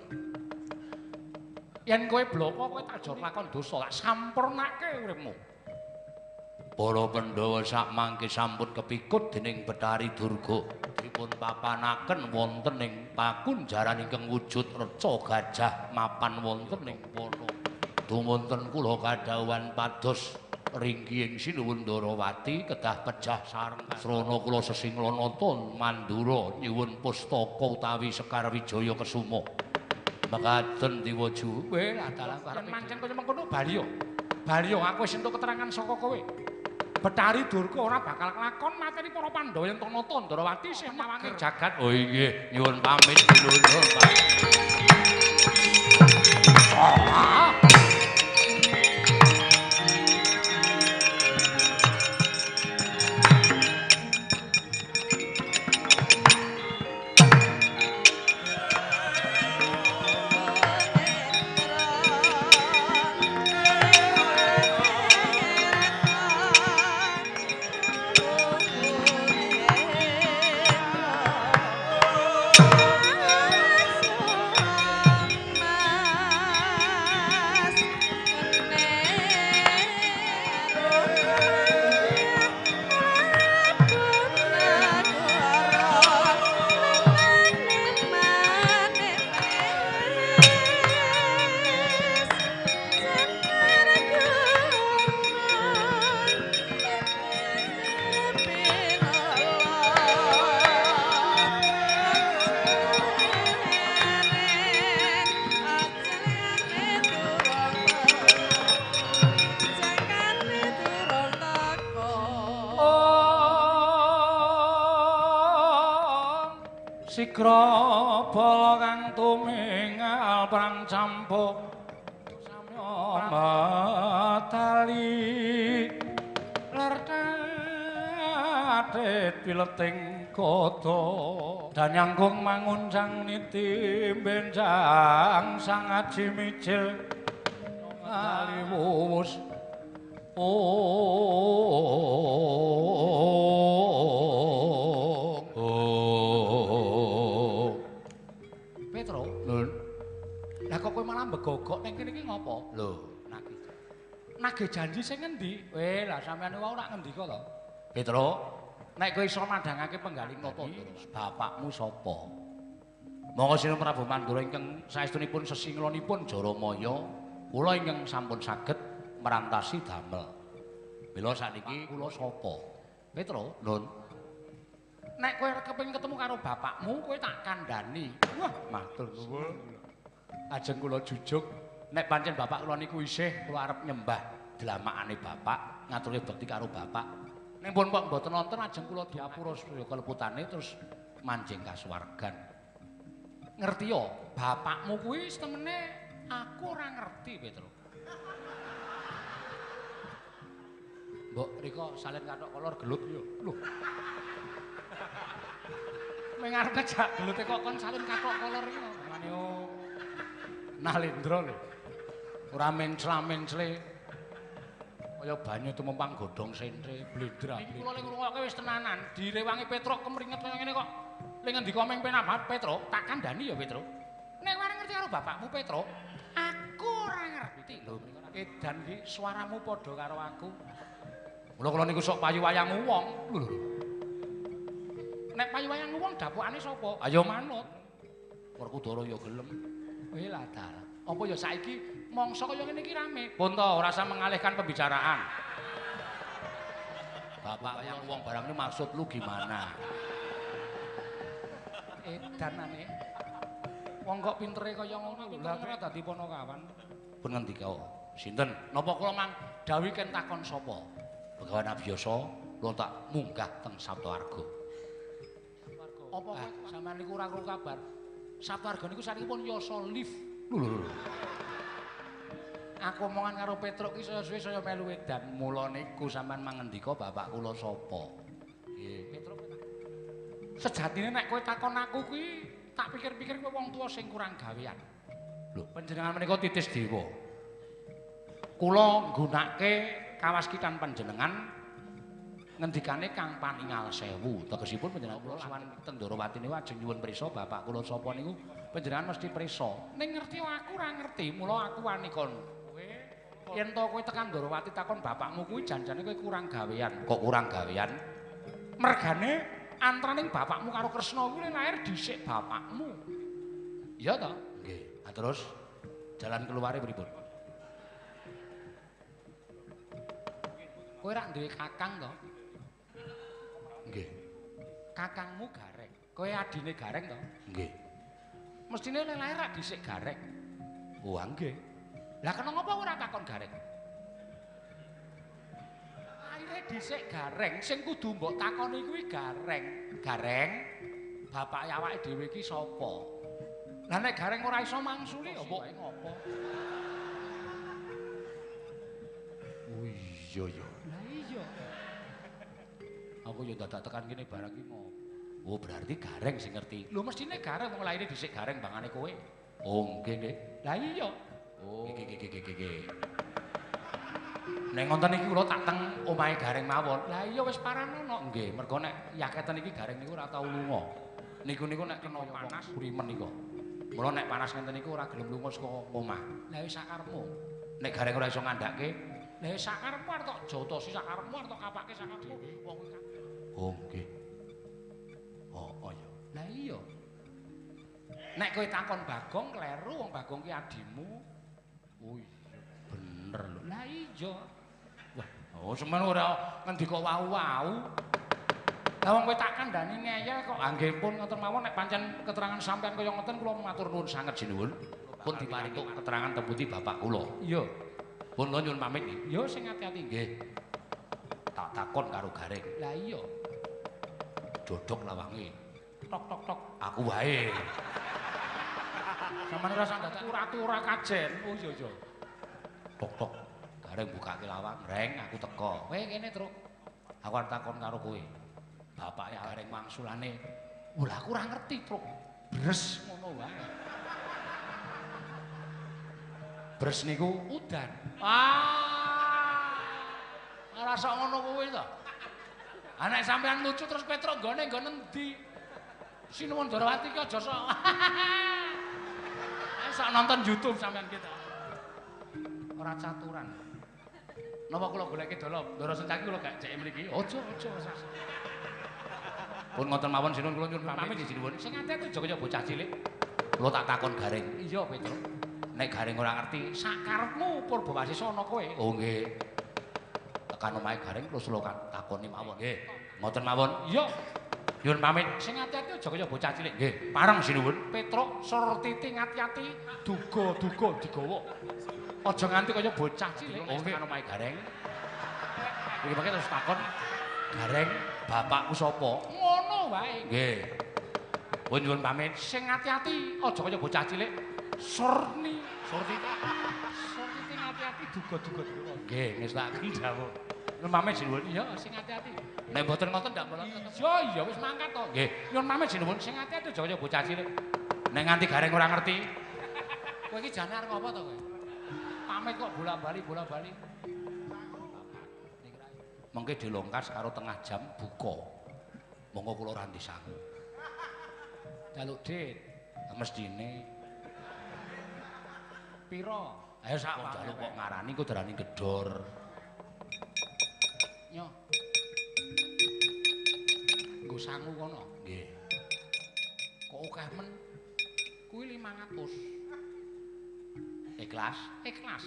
Yen kowe bloko kowe tak jor lakon dosa, tak sampurnake uripmu. Para Pandhawa sak mangke sampun kepikut dening Bathari Durga. Dipun papanaken wonten ing pakunjaran ingkang wujud reca gajah mapan wonten ing wana. Dumunten kula kadhawuhan pados ringkihing Sinuwun Ndarawati kedah pejah sareng srana kula sesinglanata mandura nyuwun pustaka utawi Sekar Wijaya Kesuma. Mekaten diwaju. Kowe lah dalan yen mancen kaya mengkono bali yo. Bali yo aku wis entuk keterangan saka kowe. Bathari Durga ora bakal kelakon mateni para Pandhawa yen Tanata Ndarawati isih mawangi jagat. Oh inggih, nyuwun pamit sinuwun. Sigra bala kang tumingal perang campuk samya metali lertatit pileting gada danyangkung manguncang niti benjang sang aji mijil ali wuwus. Petro, Lho. Lah kok kowe malah mbegogok ning kene iki ngopo? Lho, nagih. Nagih janji sing ngendi? Weh, lah sampeyan wae ora ngendika to. Petro, nek kowe iso madhangake penggaling nata bapakmu sapa? Monggo Sinuwun Prabu Mandura ingkang saestunipun sesinglanipun Jaramaya, kula ingkang sampun saged merantasi damel. Mila sakniki kula sapa? Petro, Nun. Nek kowe kepengin ketemu karo bapakmu, kowe tak kandhani. Wah, matur nuwun. Ajeng kula jujuk, nek pancen bapak kula niku isih, kula arep nyembah dlamakane bapak, ngaturke bekti karo bapak. Nek pun kok mboten wonten ajeng kula diapura sedaya keleputane terus manjing kasuwargan. Ngerti yo, bapakmu kuwi temene aku ora ngerti, Petro. Mbok rika salin kathok kolor gelut yo. Lho. Meng arep ngejak gelute kok kon salin kathok kolor iki ngene yo. Nalendra lho. Ora mencla-mencle. Kaya banyu tumempang godhong sentre blendra. Iki kula ning ngrungokke wis tenanan, direwangi Petruk kemringet kaya ngene kok. Ling ngendika meng penak banget Petruk, tak kandhani ya Petruk. Nek ora ngerti karo bapakmu Petruk, aku ora ngerti lho. Edan iki suaramu padha karo aku. Mula kula niku sok payu wayang wong. Lho lho. Nek payu wayang wong dapukane sapa? Ayo manut. Werkudara ya gelem. Kowe lah dalah. Apa ya saiki mangsa kaya ngene iki rame? Pun to, ora usah mengalihkan pembicaraan. Bapak wayang wong barang ini maksud lu gimana? Edanane. Wong kok pintere kaya ngono lho. Lah ora dadi ponokawan. Pun ngendika. Sinten? Napa kula mang dawuh ken takon sapa? Begawan Abiyasa kula tak munggah teng Saptawarga. Apa kowe sampean niku ora krungu kabar? Saptawarga niku saniki pun yasa lift. Lho lho. Aku omongan karo Petruk ki saya suwe saya melu edan. Mula niku sampean mangendika bapak kula sapa? Nggih, Petruk. Sejatine nek kowe takon aku kuwi tak pikir-pikir kowe wong tuwa sing kurang gawean. Lho, panjenengan menika titis dewa. Kula nggunake kawaskitan panjenengan ngendikane Kang Paningal Sewu. Tegesipun panjenengan kula sowan teng Ndorowati niku ajeng nyuwun prisa bapak kula sapa niku panjenengan mesti prisa. Ning ngerti aku ora ngerti, mula aku wani kon. Kowe yen to kowe tekan Ndorowati takon bapakmu kuwi janjane kowe kurang gawean. Kok kurang gawean? Mergane antaraning bapakmu karo Kresna kuwi lahir dhisik bapakmu. Iya to? Nggih. Ha terus jalan keluare pripun? Kowe rak duwe kakang to? Nggih. Kakangmu Gareng. Kowe adine Gareng to? Nggih. Mestine lek lahir rak dhisik Gareng. Oh, nggih. Lah kena ngopo ora takon Gareng? Lahire dhisik Gareng, sing kudu mbok takoni kuwi Gareng. Gareng, bapake awake dhewe iki sapa? Lah nek Gareng ora iso mangsuli ya mbok ngopo? Oh iya ya. Lah iya. Aku ya dadak tekan kene barang iki ngopo. Oh berarti Gareng sing ngerti. Lho mestine Gareng wong lahire dhisik Gareng bangane kowe. Oh nggih nggih. Lah iya. Oh nggih nggih nggih nggih. Nek ngoten iki kula tak teng omahe Gareng mawon. Lah iya wis paranono. Nggih, mergo nek yaketen iki Gareng niku ora tau lunga. Niku-niku nek kena panas kurimen niku. Mula nek panas ngenten niku ora gelem lunga saka omah. Lah wis sakarepmu. Nek Gareng ora iso ngandhake, lah wis sakarepmu arep tok jotosi sakarepmu arep tok kapake sakarepmu wong kuwi. Oh nggih. Oh, oh iya. Lah iya. Nek kowe takon Bagong kleru wong Bagong ki adimu. Oh iya, bener lho. Lah iya. Wah, oh semen ora ngendika wau-wau. Lah wong kowe tak kandhani ngeyel kok. Ah nggih pun ngoten mawon nek pancen keterangan sampean kaya ngoten kula matur nuwun sanget sinuwun. Pun diparingi keterangan teng pundi bapak kula. Iya. Pun kula nyuwun pamit nggih. Ya sing ati-ati nggih. Tak takon karo Gareng. Lah iya. Dodok lawange. Tok tok tok. Aku wae. Sampeyan ora dadak ora kajen. Oh iya iya. Tok tok. Gareng bukake lawang, "Reng, aku teko." Kowe kene, Truk. Aku arep takon karo kowe. Bapake Gareng mangsulane, "Lha aku ora ngerti, Truk." Bres ngono wae. Bres niku udan. Ah. Ora sok ngono kuwi to. Ah nek sampean lucu terus Petruk nggone nggon endi? Sinuwun Ndorowati ki aja sok. Sok nonton YouTube sampean kita. Ora caturan. Napa kula goleke dolo? Ndoro Sencaki kula gak jeke mriki. Aja aja. Pun ngoten mawon sinuwun kula nyuwun pamit sinuwun. Sing ati-ati aja kaya bocah cilik. Kula tak takon Gareng. Iya, Petruk. Nek Gareng ora ngerti, sakarepmu Purbawasisa ana kowe. Oh nggih. Tekan omahe Gareng terus kula takoni mawon. Nggih. Ngoten mawon. Iya. Nyuwun pamit. Sing ati-ati aja kaya bocah cilik. Nggih. Pareng sinuwun. Petruk surtiti ngati-ati duga-duga digawa. Aja nganti kaya bocah cilik. Oh nggih. Tekan omahe Gareng. Iki mangke terus takon, "Gareng, bapakku sapa?" Ngono wae. Nggih. Pun nyuwun pamit. Sing ati-ati aja kaya bocah cilik. Surni, surtiti. Surtiti ngati-ati duga-duga digawa. Nggih, ngestakaken dawuh. Nyuwun pamit sinuwun. Iya, sing ati-ati. Nek mboten ngoten ndak mboten. Iya, iya wis mangkat to. Nggih. Nyuwun pamit sinuwun. Sing ati-ati aja kaya bocah cilik. Nek nganti Gareng ora ngerti. Kowe iki jane arep ngopo to kowe? Pamit kok bola-bali bola-bali. Mengke dilongkas karo tengah jam buka. Monggo kula ora sangu. Jaluk dit. Mestine pira? Ayo sak jaluk kok ngarani ku darani gedor. Nyo. Nggo sangu kono. Nggih. Kok akeh men? Kuwi 500. Ikhlas? Ikhlas.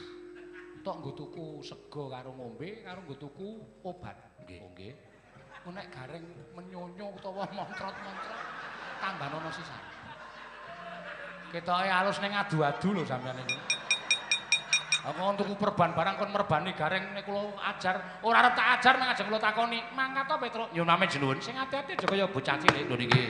Tok nggo tuku sego karo ngombe karo nggo tuku obat. Nggih. Oh nggih. Ku nek gareng menyonyo utawa montrot-montrot tambah ana sisan. Ketoke alus ning adu-adu lho sampeyan niku. Aku kon tuku perban barang kon merbani gareng nek kula ajar, ora arep tak ajar nang ajeng kula takoni. Mangkat to Petruk? Ya name jenuwun. Sing ati-ati aja kaya bocah cilik lho niki.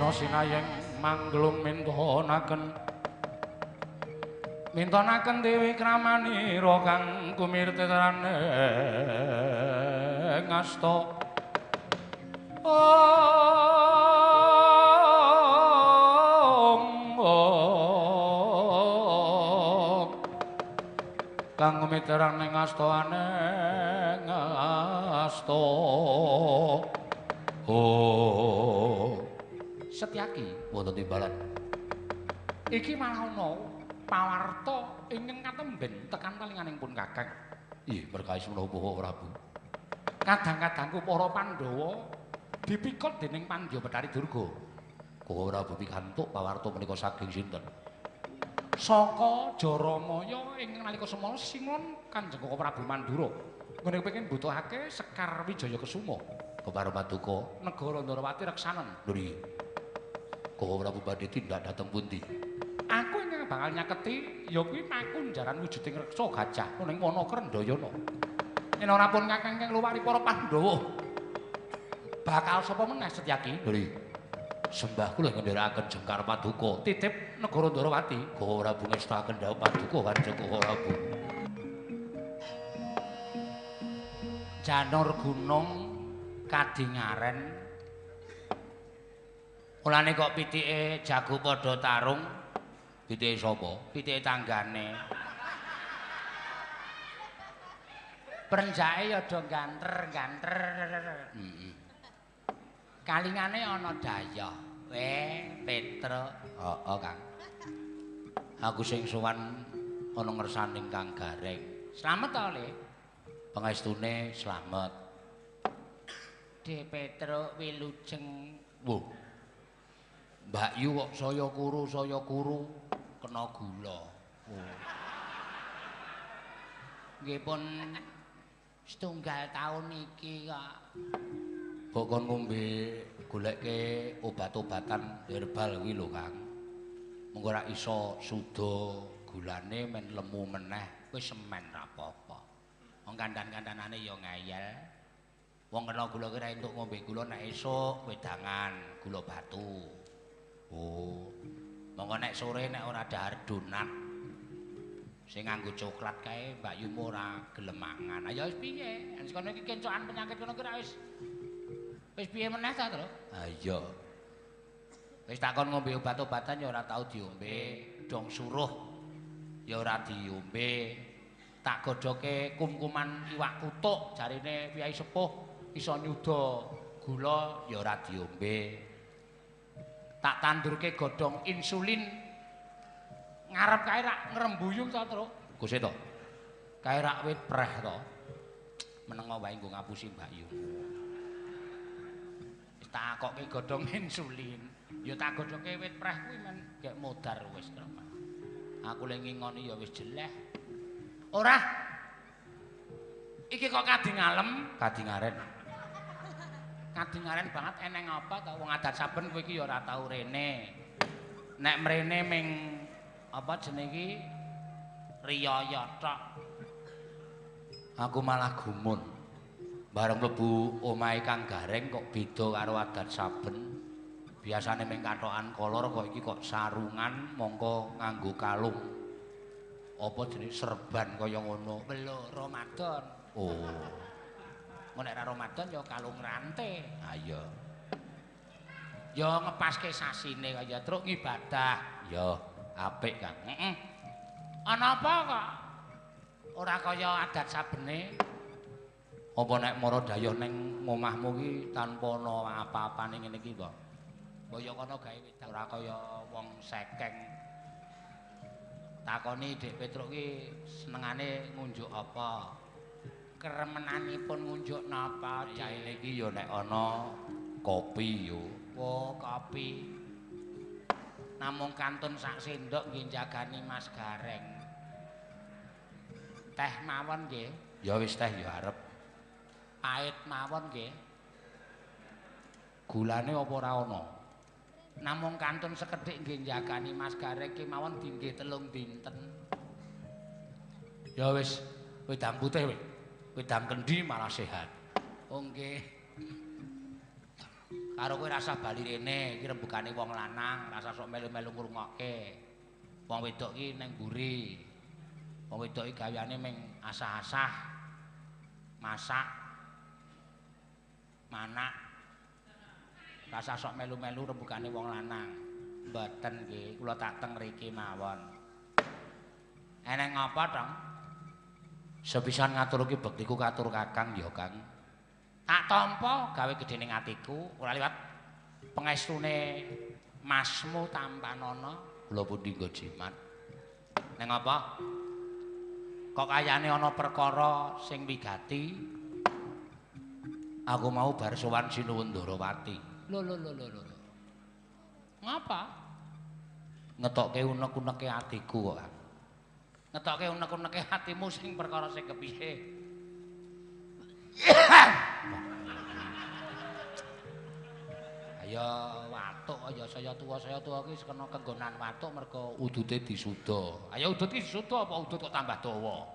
Sinayeng mangglung mintonaken mintonaken dewi kramanira kang kumirtetrane ngasta om kang kumirtetrane ngasta ane ngasta oh. Setyaki wonten timbalan. Iki malah ana pawarta ingkang katemben tekan talinganing pun Kakang. Ih, berkais menapa Prabu? Kadang-kadangku para Pandhawa dipikot dening Pandya Bathari Durga. Kok Prabu pikantuk pawarta menika saking sinten? Saka Jaramaya ingkang nalika semana singon Kanjeng Koko Prabu Mandura. Ngene kepengin mbutuhake Sekar Wijaya Kesuma. Kepara paduka negara Ndrawati reksanen. Lho niki. Koko Prabu badhe tindak dhateng pundi? Aku ingkang bakal nyaketi ya kuwi pakunjaran wujuding reksa gajah ning wana Krendayana. Yen ora pun Kakang ingkang luwari para Pandhawa, bakal sapa meneh Setyaki? Lho niki. Sembah kula ngendherekaken jengkar paduka titip negara Ndrawati. Koko Prabu ngestakaken dhawuh paduka Kanjeng Koko Prabu. Janur gunung kadingaren. Mulane kok pitike jago padha tarung. Pitike sapa? Pitike tanggane. Prenjake ya do ganter-ganter. Heeh. Kalingane ana dayah. Weh, Petruk. Heeh, Kang. Aku sing sowan ana ngersaning Kang Gareng. Slamet to, Le? Pangestune slamet. De Petruk wilujeng. Wuh. Mbak Yu kok saya kuru kena gula. Oh. Nggih pun setunggal taun iki kok. Mbok kon ngombe goleke obat-obatan herbal kuwi lho, Kang. Mengko ora iso suda gulane men lemu meneh, wis semen ra apa-apa. Wong kandhan-kandhanane ya ngeyel. Wong kena gula ki ra entuk ngombe gula nek esuk wedangan gula batu. Oh. Monggo nek sore nek ora dahar donat sing nganggo coklat kae Mbak Yumu ora gelem mangan. Ya wis piye? Wis kono iki kencokan penyakit kono ki ra wis wis piye meneh ta, Tru? Ha iya. Wis takon ngombe obat-obatan ya ora tau diombe, dong suruh ya ora diombe. Tak godhoke kum-kuman iwak kutuk jarine piyai sepuh iso nyuda gula ya ora diombe. Tak tandurke godhong insulin ngarep kae rak ngrembuyung to, Truk. Guse to. Kae rak wit preh to. Menengo wae nggo ngapusi Mbak Yu. Wis takokke godhong insulin. Ya tak godhongke wit preh kuwi men gek modar wis, Truk. Aku le ngingoni ya wis jeleh. Ora. Iki kok kadingalem, kadingaren. Kadingaren banget eneng apa ta wong adat saben kowe iki ya ora tau rene. Nek mrene ming apa jenenge iki riyaya tok. Aku malah gumun. Bareng mlebu omahe Kang Gareng kok beda karo adat saben. Biasane mung kathokan kolor kok iki kok sarungan mongko nganggo kalung. Apa jenenge serban kaya ngono? Lho, Ramadan. Oh. Engko nek ora Ramadan ya kalung rante. Ha iya. Ya ngepaske sasine kaya truk ngibadah. Ya, apik, Kang. Heeh. Ana apa kok? Ora kaya adat sabene. Apa nek mara dayuh ning omahmu ki tanpa ana apa-apane ngene iki to? Mbok ya kono gawe wedang ora kaya wong sekeng. Takoni Dik Petruk ki senengane ngunjuk apa? Keremenanipun ngunjuk napa? Jaene iki ya nek ana kopi yo. Oh, kopi. Namung kantun sak sendok nggih jagani Mas Gareng. Teh mawon nggih. Ya wis teh ya arep. Pait mawon nggih. Gulane apa ora ana? Namung kantun sekedhik nggih jagani Mas Gareng ki mawon dinggih 3 dinten. Ya wis, wedang putih wis. Wedang kendi malah sehat. Oh nggih. Karo kowe rasah bali rene, iki rembugane wong lanang, rasah sok melu-melu ngrungokke. Wong wedok iki ning mburi. Wong wedok iki gaweane ming asah-asah. Masak. Manak. Rasah sok melu-melu rembugane wong lanang. Mboten nggih, kula tak teng mriki mawon. Eneng apa, Tong? Sepisan ngaturke bektiku katur Kakang ya, Kang. Tak tampa gawe gedhe ning atiku, ora liwat pengestune masmu tampanana. Kula pundi nggo jimat. Neng apa? Kok kayane ana perkara sing wigati? Aku mau bar sowan Sinuwun Ndarawati. Lho lho lho lho lho. Ngapa? Ngetokke unek-uneke atiku kok. Ngetokke unek-uneke atimu sing perkara sing kepiye? Ayo watuk ya saya tuwa iki kena kenggonan watuk mergo udute disuda. Ayo udut iki disuda apa udut kok tambah dawa?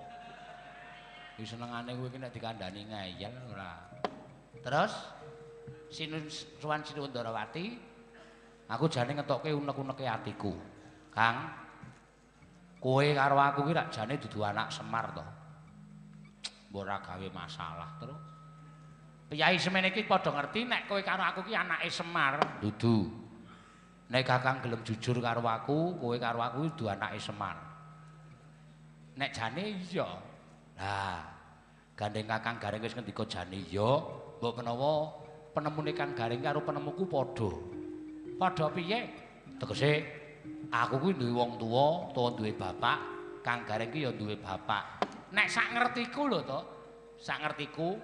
Iki senengane kowe iki nek dikandhani ngeyel ora. Terus Sinuwun Sinuwun Ndarawati, aku jane ngetokke unek-uneke atiku. Kang, kowe karo aku ki rak jane dudu anak Semar to. Mbok ora gawe masalah terus. Piyai semene iki padha ngerti nek kowe karo aku ki anake Semar. Dudu. Nek Kakang gelem jujur karo aku, kowe karo aku dudu anake Semar. Nek jane iya. Lah, gandeng Kakang Gareng wis ngendika jane iya, mbok menawa penemune Kang Gareng karo penemuku padha. Padha piye? Tegese aku kuwi duwe wong tuwa, utawa duwe bapak, Kang Gareng ki ya duwe bapak. Nek sak ngertiku lho to, sak ngertiku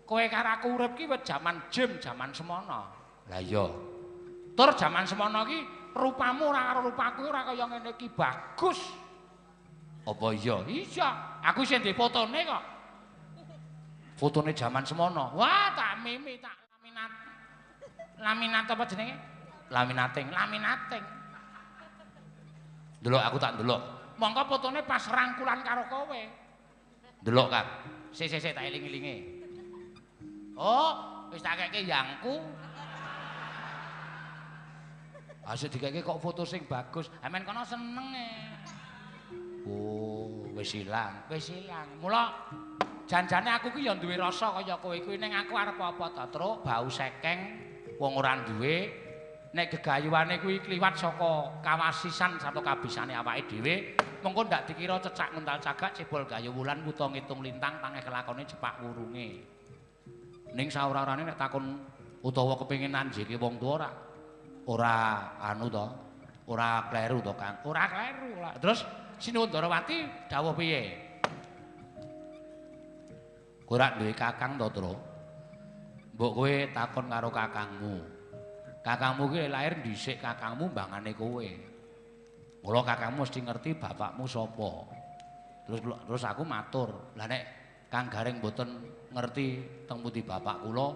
kowe karo aku urip ki wis jaman jim, jaman semono. Lah iya. Tur jaman semono ki rupamu ora karo rupaku ora kaya ngene iki bagus. Apa iya? Iya, aku isih ndek fotone kok. Fotone jaman semono. Wah, tak mimi, tak laminat. Laminat apa jenenge? Laminating, laminating. Delok aku tak ndelok. Mongko fotone pas rangkulan karo kowe. Delok, Kang. Sik sik sik tak eling-elinge. Oh, wis tak keke yangku. Asik dikeke kok foto sing bagus. Ha men kono seneng e. Oh, wis ilang, wis ilang. Mula janjane aku ki ya duwe rasa kaya kowe kuwi ning aku arep apa ta, Truk? Bau sekeng wong ora duwe. Nek gegayuhane kuwi kliwat saka kawasisan sarta kabisane awake dhewe, mengko ndak dikira cecak nguntal cagak cebol gayu wulan wuta ngitung lintang tangeh kelakone jepak wurunge. Ning saora-orane nek takon utawa kepengin nanjeke wong tuwa ora ora anu to, ora kleru to, Kang. Ora kleru. Terus Sinuwun Ndarawati dawuh piye? Kowe ora duwe kakang to, Truk? Mbok kowe takon karo kakangmu. Kakangmu ki lahir dhisik kakangmu mbangane kowe. Mula kakangmu mesti ngerti bapakmu sapa. Terus aku matur, lah nek Kang Gareng mboten ngerti teng pundi bapak kula,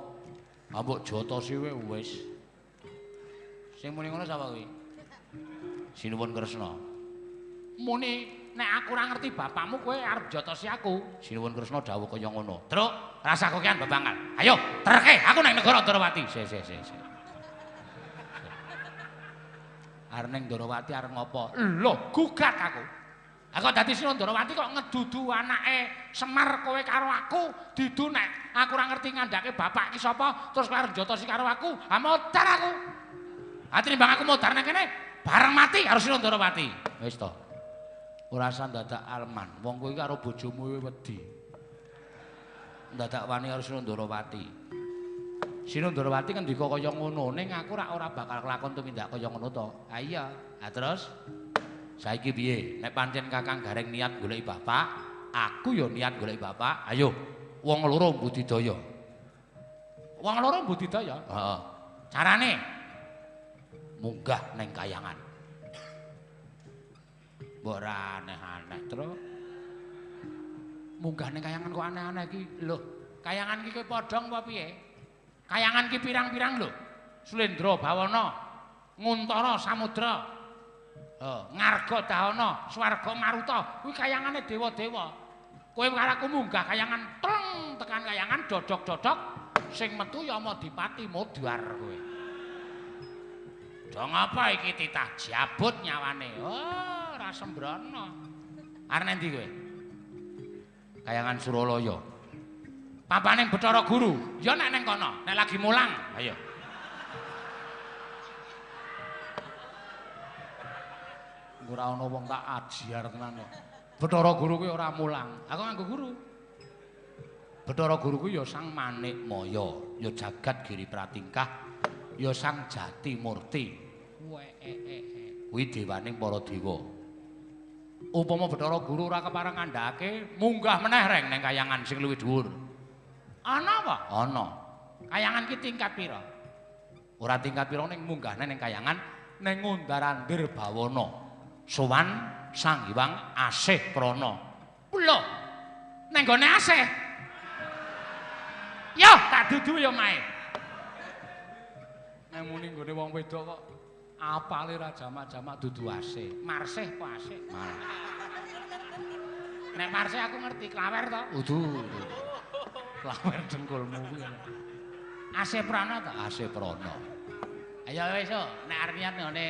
mbok jotosi wis. Sing muni ngono sapa kuwi? Sinuwun Kresna. Muni nek aku ora ngerti bapakmu kowe arep jotosi aku. Sinuwun Kresna dawuh kaya ngono. Truk, rasah kokean bebangan. Ayo, terke aku nang negara Ndarawati. Sik sik sik sik. Arep ning Ndorowati arep ngopo? Lho, gugat aku. Aku dadi Sira Ndorowati kok ngedudu anake Semar kowe karo aku, didu nek aku ora ngerti ngandhake bapak iki sapa, terus kowe arep njotosi karo aku, ha modar aku. Ha tinimbang aku modar nang kene, bareng mati karo Sira Ndorowati. Wis to. Ora usah dadak alman, wong kowe iki karo bojomu wedi. Dadak wani karo Sira Ndorowati. Sira Ndorowati ngendika kaya ngono, ning aku ora bakal kelakon tumindak kaya ngono to. Ha iya. Ha terus saiki piye? Nek pancen Kakang Gareng niat goleki bapak, aku ya niat goleki bapak. Ayo, wong loro budidaya. Wong loro budidaya? Heeh. Carane munggah neng kayangan. Mbok ora aneh-aneh, Tru. Munggah neng kayangan kok aneh-aneh iki. Lho, kayangan iki kowe padhang apa piye? Kayangan ki pirang-pirang lho. Sulendra Bawana, Nguntara Samudra, Ngarga Dahana, Swarga Maruta, kuwi kayangane dewa-dewa. Kowe karo aku munggah kayangan treng tekan kayangan dodok-dodok sing metu ya Yamadipati modar kowe. Do ngapa iki titah jabut nyawane? Oh, ora sembrono. Arep endi kowe? Kayangan Suralaya. Papane Bathara Guru, ya nek neng kono, nek lagi mulang, ayo. Ora ana wong tak ajiar tenan kok. Bathara Guru kuwi ora mulang. Aku nganggo guru. Bathara Guru kuwi ya Sang Manikmaya, ya jagat giri pratingkah, ya Sang Jati Murti. Kuwi dewaning para dewa. Upama Bathara Guru ora kepareng ngandhake, munggah meneh reng neng kayangan sing luwih dhuwur. Ana apa? Ana. Kayangan ki tingkat pira? Ora tingkat pira ning munggahne ning kayangan ning Ngundar-andir Bawana. Sowan Sang Hyang Asih Prana. Lho. Neng gone asih. Yo, tak dudu ya mae. Nek muni nggone wong wedok kok apale ra jamak-jamak dudu asih. Marsih apa asih? Nek marsih aku ngerti klawer to. Udu. Klawer dengkulmu kuwi. Asih Prana to? Asih Prana. Ayo wis nek arep niat nggone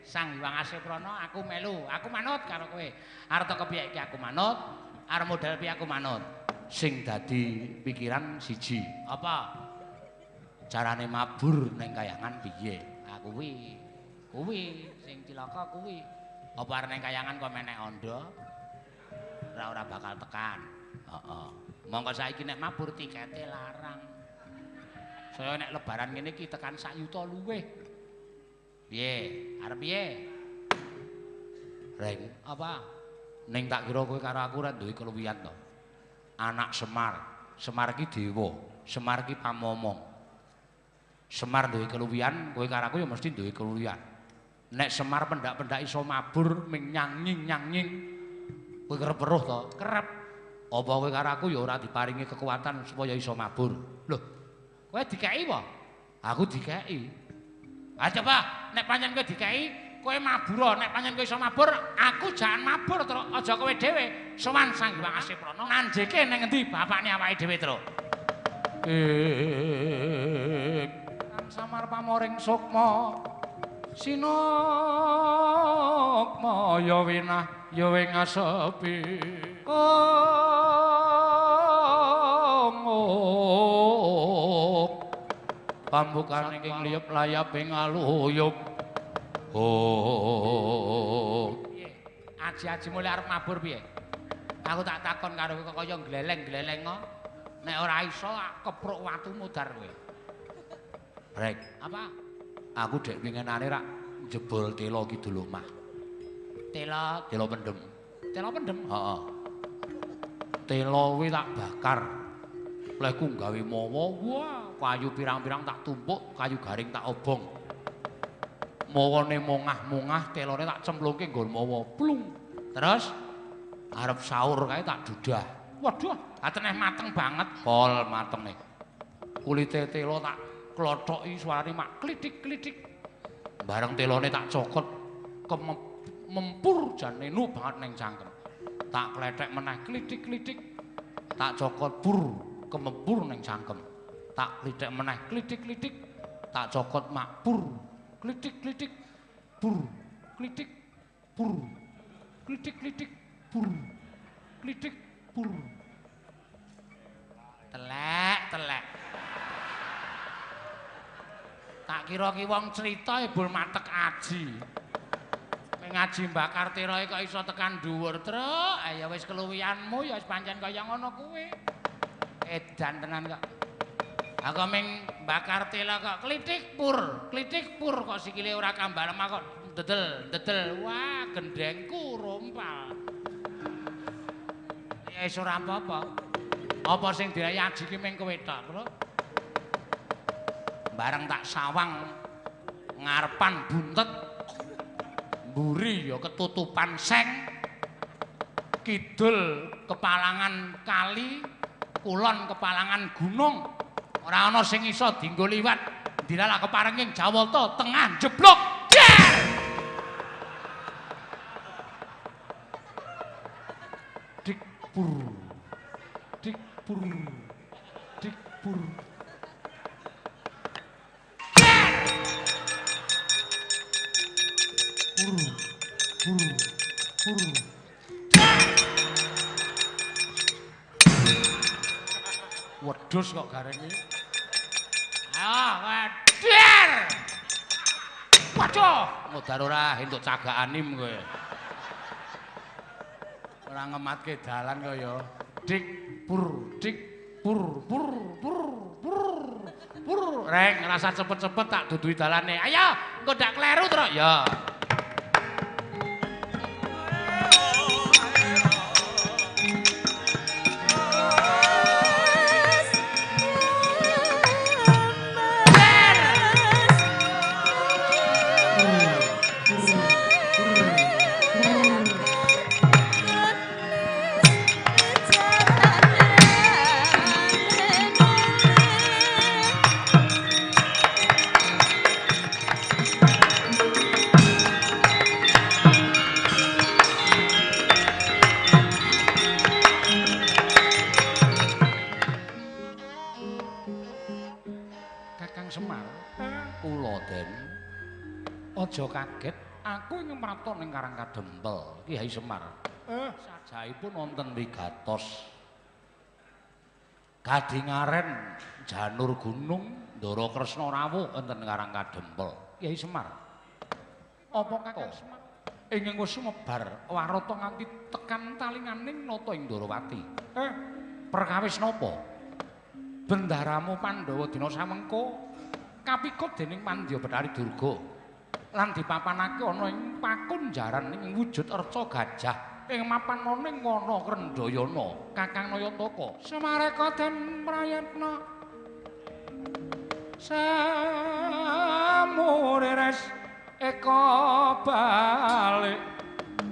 Sang Hyang Asih Prana aku melu, aku manut karo kowe. Arep kepiye iki aku manut, arep modal piye aku manut. Sing dadi pikiran siji. Apa? Carane mabur ning kayangan piye? Ah kuwi. Kuwi sing cilaka kuwi. Apa arep ning kayangan kok menek ondo? Ora bakal tekan. Heeh. Mongko saiki nek mabur tikete larang. Saya nek lebaran ngene iki tekan sak yuta luwih. Piye? Arep piye? Reng, apa? Ning tak kira kowe karo aku ora duwe keluwihan to. Anak Semar, Semar ki dewa, Semar ki pamomong. Semar duwe keluwihan, kowe karo aku ya mesti duwe keluwihan. Nek Semar pendak-pendak iso mabur ming nyanging-nyanging, kowe kerep weruh to? Kerep. Apa kowe karo aku ya ora diparingi kekuatan supaya iso mabur? Lho, kowe dikeki apa? Aku dikeki. Ah coba, nek pancen kowe dikeki, kowe mabur, nek pancen kowe iso mabur, aku jangan mabur, Truk. Aja kowe dhewe. Sowan Sang Hyang Asih Prana nanjeke ning endi bapakne awake dhewe, Truk. Samar pamoring sukma sinukma ya winah ya wing asepi. Pambukan ing liyep layap ing aluyup. Oh. Piye? Aji-aji mulih arep mabur piye? Aku tak takon karo kowe kaya gleleng-gleleng kok. Nek ora iso kepruk watu mudar kowe. Rek, apa? Aku dek winginane rak jebol tela kidul omah. Tela, tela pendem. Tela pendem? Heeh. Tela kuwi tak bakar. Lehku gawe mawa, wah, kayu pirang-pirang tak tumpuk, kayu garing tak obong. Mawane mongah-mongah, telone tak cemplungke nggon mawa, plung. Terus arep sahur kae tak dudah. Waduh, ateneh mateng banget, pol matenge. Kulite tela tak klothoki suarane mak klitik-klitik. Bareng telone tak cokot mempur jane nu banget ning cangkem. Tak klethek meneh klitik-klitik. Tak cokot pur kemempur ning cangkem. Tak klitik meneh klitik-klitik. Tak cokot mak pur klitik-klitik pur Klitik pur. Klitik-klitik pur. Klitik pur. Telek, telek. Tak kira ki wong crita ebul matek aji. Ngaji Mbak Kartira kok iso tekan dhuwur, Truk. Ya wis keluwihanmu ya wis pancen kaya ngono kuwi. Edan tenan kok. Aku ming Mbak Kartila kok klitik pur kok sikile ora kambal lemah kok dedel, dedel. Wah, gendengku rompal. Ya wis ora apa-apa. Apa sing dirayi aji ki ming kowe tok, Truk. Bareng tak sawang ngarepan buntet. Mburi ya ketutupan seng, kidul kepalangan kali, kulon kepalangan gunung, ora ana sing iso dienggo liwat. Dilalah keparenging Jawata tengah jeblok. Der! Dik pur. Dik pur. Dik pur. Pur, pur, pur. Wedhus kok garenge. Ayo, weder. Waduh, modar ora entuk cagakanim kowe. Ora ngematke dalan kok ya. Dik pur, dik pur, pur, pur, pur, pur. Reng, rasa cepet-cepet tak duduhi dalane. Ayo, engko ndak kleru, Truk. Ya. Aja kaget, aku ing mraton ning Karang Kadempel, Kyai Semar. Sajaipun wonten wigatos. Kadingaren Janur Gunung Ndara Kresna rawuh wonten Karang Kadempel, Kyai Semar. Apa Kakang Semar ingkang wis sumebar warata nganti tekan talinganing nata ing Ndorowati? Perkawis napa? Bendaramu Pandhawa dina samengko kapikut dening Mandya Bathari Durga. Lan dipapanake ana ing pakunjaran ing wujud reca gajah ing mapan ana ing wana Krendhayana Kakang Nayantaka. Semareka den prayatna samurires eka balik.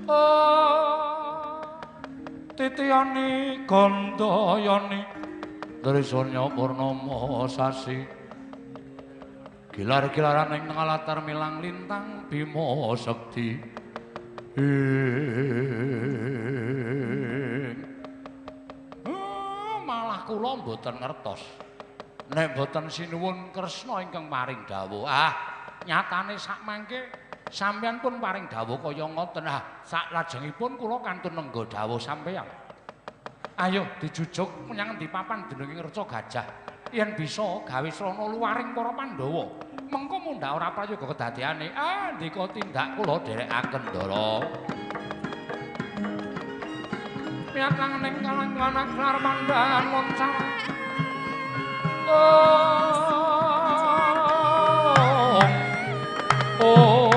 Oh titiyani gandayani trisanya purnama sasi. Gilar-gilaran ing latar milang lintang Bima Sekti. Malah kula mboten ngertos. Nek mboten sinuwun Kresna ingkang paring dawuh. Ah, nyatane sakmangke sampeyan pun paring dawuh kaya ngoten. Ah, saklajengipun kula kantun nengga dawuh sampeyan. Ayo dijujuk menyang endi papan denunge reca gajah. Yen bisa gawe srana luwaring para Pandhawa, mengko mundhak ora prayoga kedadeane. Ah, ndika tindak kula dherekaken, Ndara. Piyat langening kalangkana klar mandhan loncar. Oh. Oh.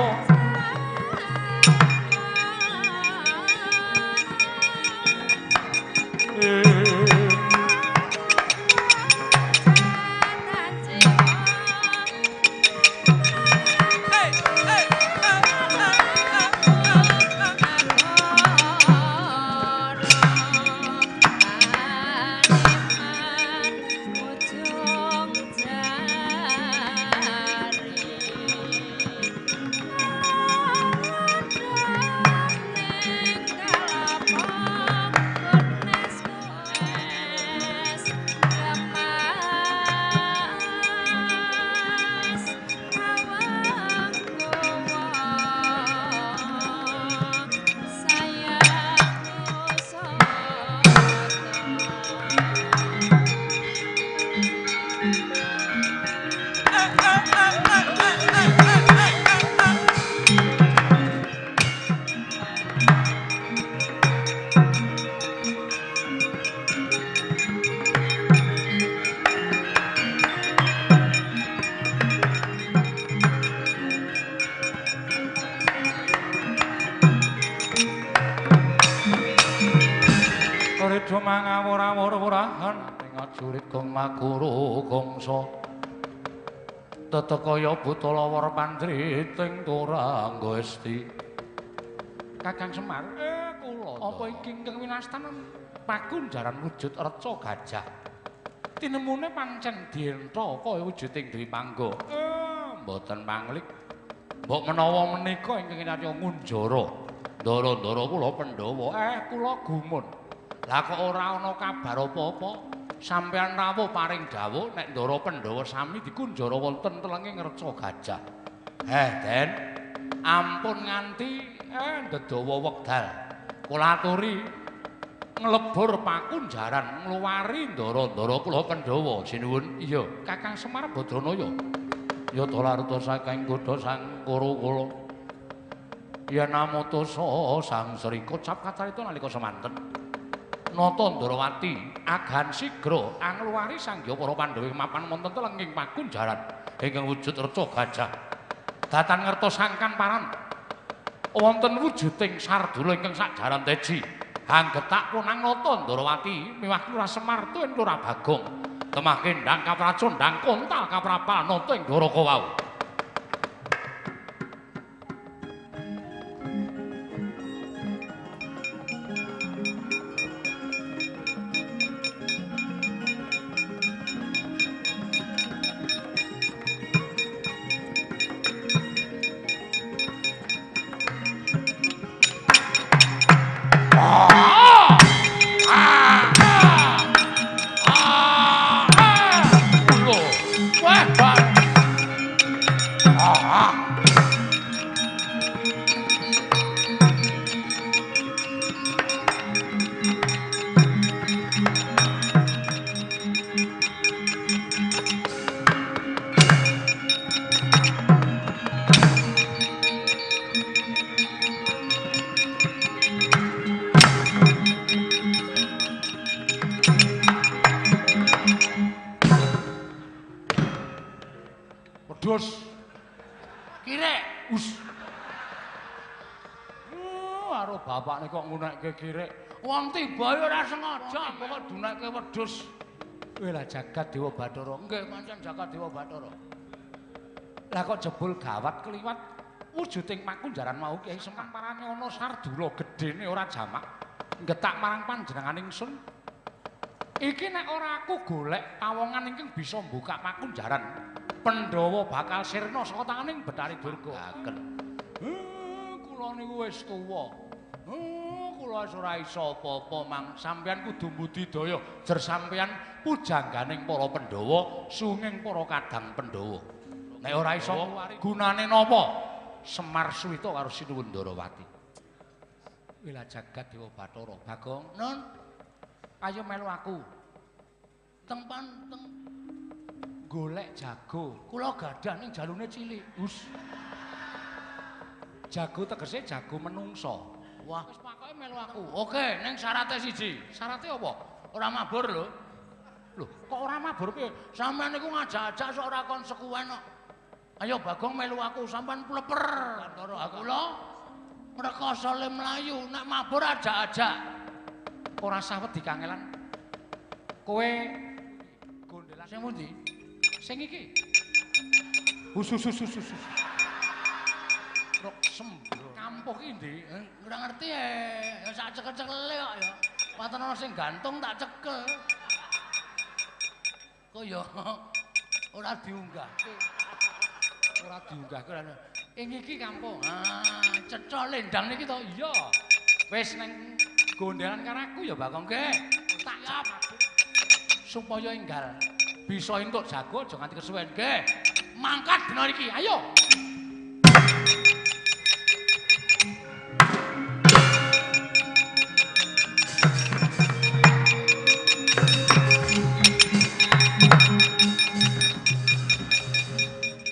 Ujung Prajurit gong maguru gongso tetekaya buta lawar pandriting turangga esti. Kakang Semar, kula apa iki ingkang winastan pakunjaran wujud reca gajah. Tinemune pancen dienta kaya wujuding Dewi Pangga. Mboten manglik. Mbok menawa menika ingkang kinarya ngunjara. Ndara-ndara kula Pandhawa, kula gumun. Lah kok ora ana kabar apa-apa? Sampeyan rawuh paring dawuh nek Ndara Pandhawa sami dikunjara wonten telenging reca gajah. Den, ampun nganti ndedawa wekdal. Kula aturi nglebur pakunjaran ngluwari ndara-ndara kula Pandhawa. Sinuwun. Iya, Kakang Semar Badranaya. Yata laruta saking godha sang Kuru kula. Yen amutusa Sang Sri kocap kacarita nalika semanten. Nata Ndrawati agan sigra angluwari sangya para Pandhawa mapan wonten telenging pakunjaran ingkang wujud reca gajah. Datan ngertos sangkan paran wonten wujuding sardula ingkang sakjaran teji. Hanggetak punang Nata Ndrawati miwah Lurah Semar tuwin Lurah Bagong. Temah kendhang kapracondhang kontal kaprapal nata ing Dwaraka wau. Kirek wong tiba ya ora sengaja kok dunekke wedhus. Lah jagat Dewa Bathara. Nggih pancen jagat Dewa Bathara. Lah kok jebul gawat kliwat wujuding pakunjaran mau Kyai Semar parane ana sardula gedene ora jamak nggetak marang panjenengan ingsun. Iki nek ora aku golek pawongan ingkang bisa mbukak pakunjaran, Pandhawa bakal sirna saka tanganing Bathari Durga. Kula niku wis tuwa. Kula wis ora iso apa-apa, Mang. Sampeyan kudu mbudidaya jer sampeyan pujangganing para Pandhawa, sunging para kadang Pandhawa. Nek ora iso gunane napa? Semar Suwita karo Sinuwun Ndarawati. Wila jagat Dewa Bathara. Bagong, Nun. Ayo melu aku. Teng panteng golek jago. Kula gadah ning jalune cilik. Hus. Jago tegese jago menungsa. Wah, wis pokoke melu aku. Oke, ning syarate siji. Syarate apa? Ora mabur lho. Lho, kok ora mabur piye? Sampeyan niku ngajak-ajak sok ora konsekuen kok. Ayo Bagong melu aku, sampean pleper. Kantara aku lho. Ngrekoso le mlayu, nek mabur ajak-ajak. Ora sah wedi kangelan. Kowe gondelan sing pundi? Sing iki. Husus husus husus. Rok sembro. Kampuh ki ndi? Ora ngerti e. Ya sak cekel-cekele kok ya. Paten ana sing gantung tak cekel. Kok ya ora diunggahke. Ora diunggahke ora. Ing iki kampung. Ah, cetha lendang niki to. Iya. Wis nang gondelan karo aku ya Bagong nggih. Tak siap. Supaya enggal bisa entuk jago aja nganti kesuwen nggih. Mangkat dina iki, ayo.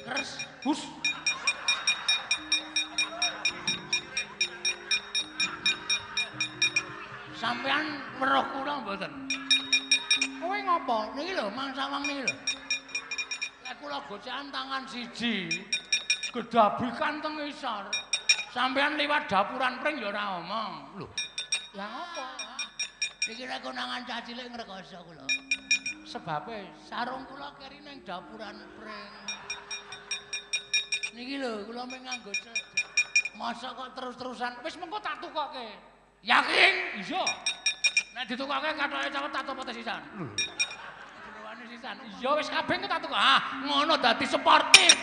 Kers, hus. Sampeyan weruh kula mboten? Kowe ngopo? Niki lho, Mang Sawang niki lho. Lek kula gocekan tangan siji, gedabikan teng isor. Sampeyan liwat dapuran pring ya ora omong. Lho, lah ngopo? Niki rek konangan cah cilik ngrekoso kula. Sebabe sarung kula keri ning dapuran pring. Niki lho kula mung nganggo cecek. Masa kok terus-terusan wis mengko tak tukoke. Yakin? Iya. Nek ditukoke kathoke cawet tak topote sisan. Jeroane sisan. Iya wis kabeh engko tak tukok. Ah, ngono dadi sportif.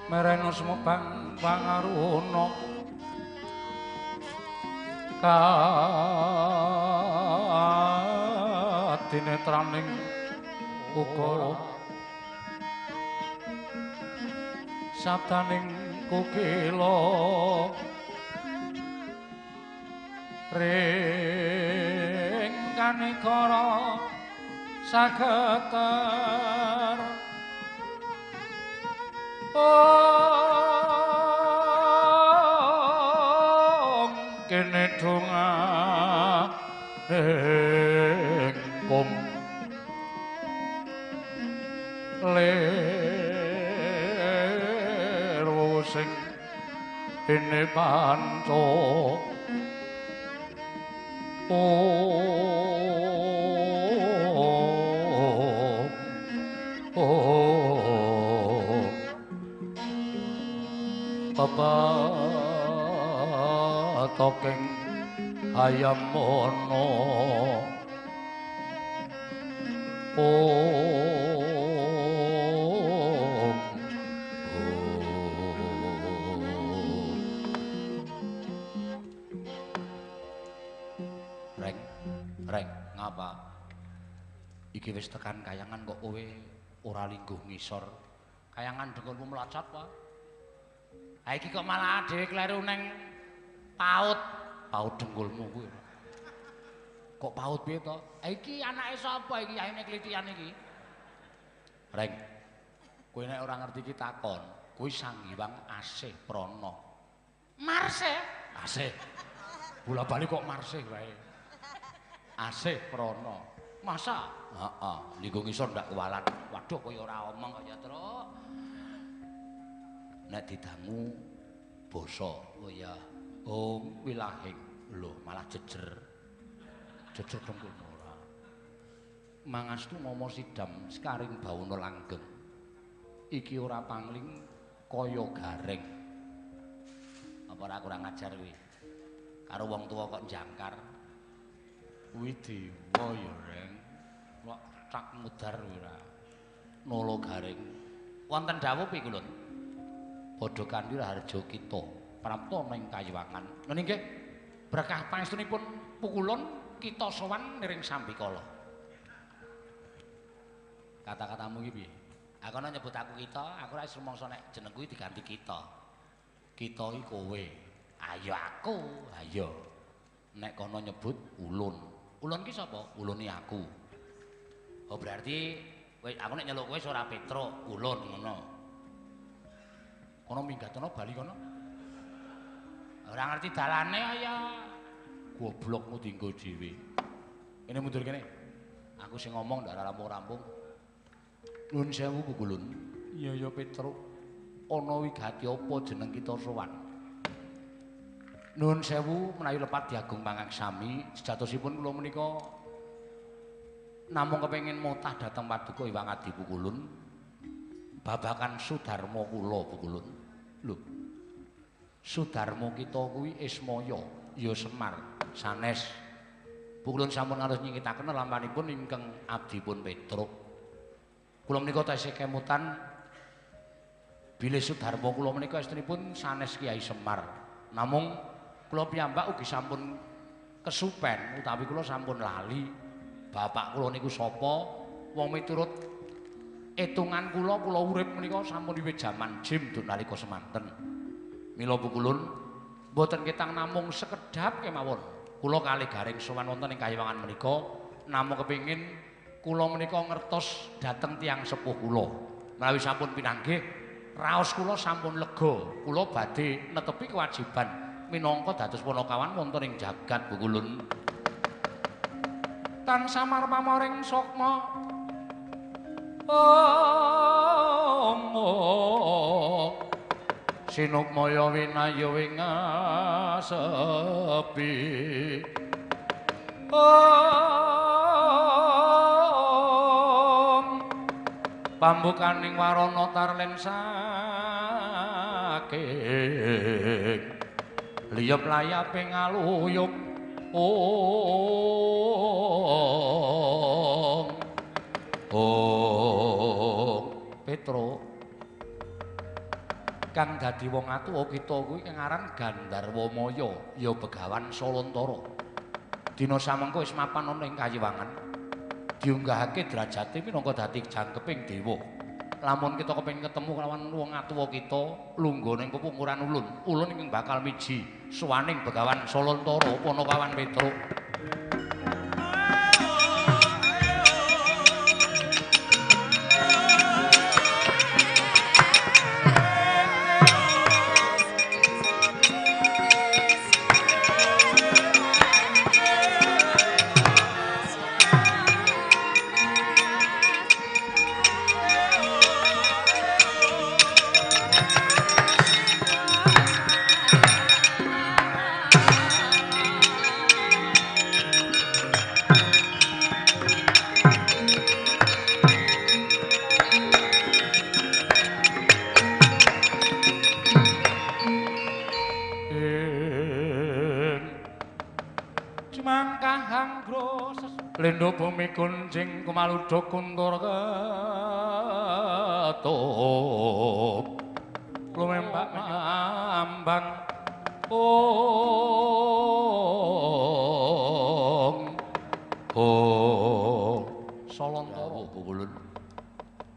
Mereno semubang pangaruna kadinetraning ukara sabdaning kukila ring kanikara sageter om kene donga kum lir sing dene panco Pepatoking hayam mono om reng reng ngapa iki wis tekan kayangan kok kowe ora lingguh ngisor kayangan dengkulmu mlocot apa? Ha iki kok malah dhewe kleru neng paut. Paut dengkulmu kuwi. Kok paut piye to? Ha iki anake sapa iki yaine klithikan iki? Reng. Kowe nek ora ngerti iki takon, kuwi Sang Hyang Asih Prana. Marsih? Asih. Bola-bali kok Marsih wae. Asih Prana. Masa? Heeh, lingguh ngisor ndak kuwalat. Waduh kaya ora omong kaya truk. Nek didangu basa, oh ya, oh wilahing, lho malah jejer. Jejer dengkulmu ora. Mangastu momo sidam sekaring bawana langgeng. Iki ora pangling kaya gareng. Apa ora kurang ajar kuwi? Karo wong tuwa kok jangkar. Kuwi dewa ya, Reng. Kok tak mudhar ora. Nolo garing. Wonten dawuh piye kulun? Padha kanthi raharja kita prapta ning kayuwangan. Ngene nggih. Berkah pangestunipun pukulun kita sowan niring sambikala. Kata-katamu iki piye? Aku ana nyebut aku kita, aku ora wis rumangsa nek jenengku iki diganti kita. Kita iki kowe. Ayo aku, ayo. Nek kono nyebut ulun. Ulun ki sapa? Ulune aku. Oh berarti aku nek nyeluk kowe ora Petruk, ulun ngono. Kono minggatono bali kono. Ora ngerti dalane ya. Goblokmu dienggo dhewe. Kene mundur kene. Aku sing ngomong ndak rampung-rampung. Nuwun sewu Pukulun. Iya ya Petruk. Ana wigati apa jeneng kita sowan? Nuwun sewu menawi lepat diagung pangaksami, sejatosipun kula menika namung kepengin motah dhateng paduka Hyang Adi Pukulun. Babakan Sudarma kula Pukulun. Lho, Sudarma kita kuwi Ismaya, ya Semar, sanes. Pukulun sampun ngantos nyingitaken lampanipun ingkang abdipun Petruk. Kula menika tesih kemutan bilih Sudarma kula menika estrinipun sanes Kyai Semar. Namung kula piyambak ugi sampun kesupen utawi kula sampun lali bapak kula niku sapa. Wong miturut etungan kula, kula urip menika sampun wiwit jaman jim duk nalika semanten. Mila pukulun mboten ketang namung sekedhap kemawon. Kula kalih Gareng sowan wonten ing kayiwangan menika namung kepengin kula menika ngertos dhateng tiyang sepuh kula. Menawi sampun pinanggih raos kula sampun lega. Kula badhe netepi kewajiban minangka dados panakawan wonten ing jagat pukulun. Tan samar pamoring sukma om sinukmaya winaya ing asepi om pambukaning warana tarlen saking liyep layape ngaluyup om om Petruk kang dadi wong atuwa kita kuwi aran Gandharwa Maya ya Begawan Salantara. Dina samengko wis mapan ana ing kayiwangan diunggahake derajate minangka dadi jangkeping dewa. Lamun kita kepengin ketemu kelawan wong atuwa kita lungguh ning pepungkuran ulun, ulun ingkang bakal miji suwaning Begawan Salantara Panakawan Petruk. Lendo bumi kunjing kumaludha kuntur ketup lumembak mambang ong ong Salantara pukulun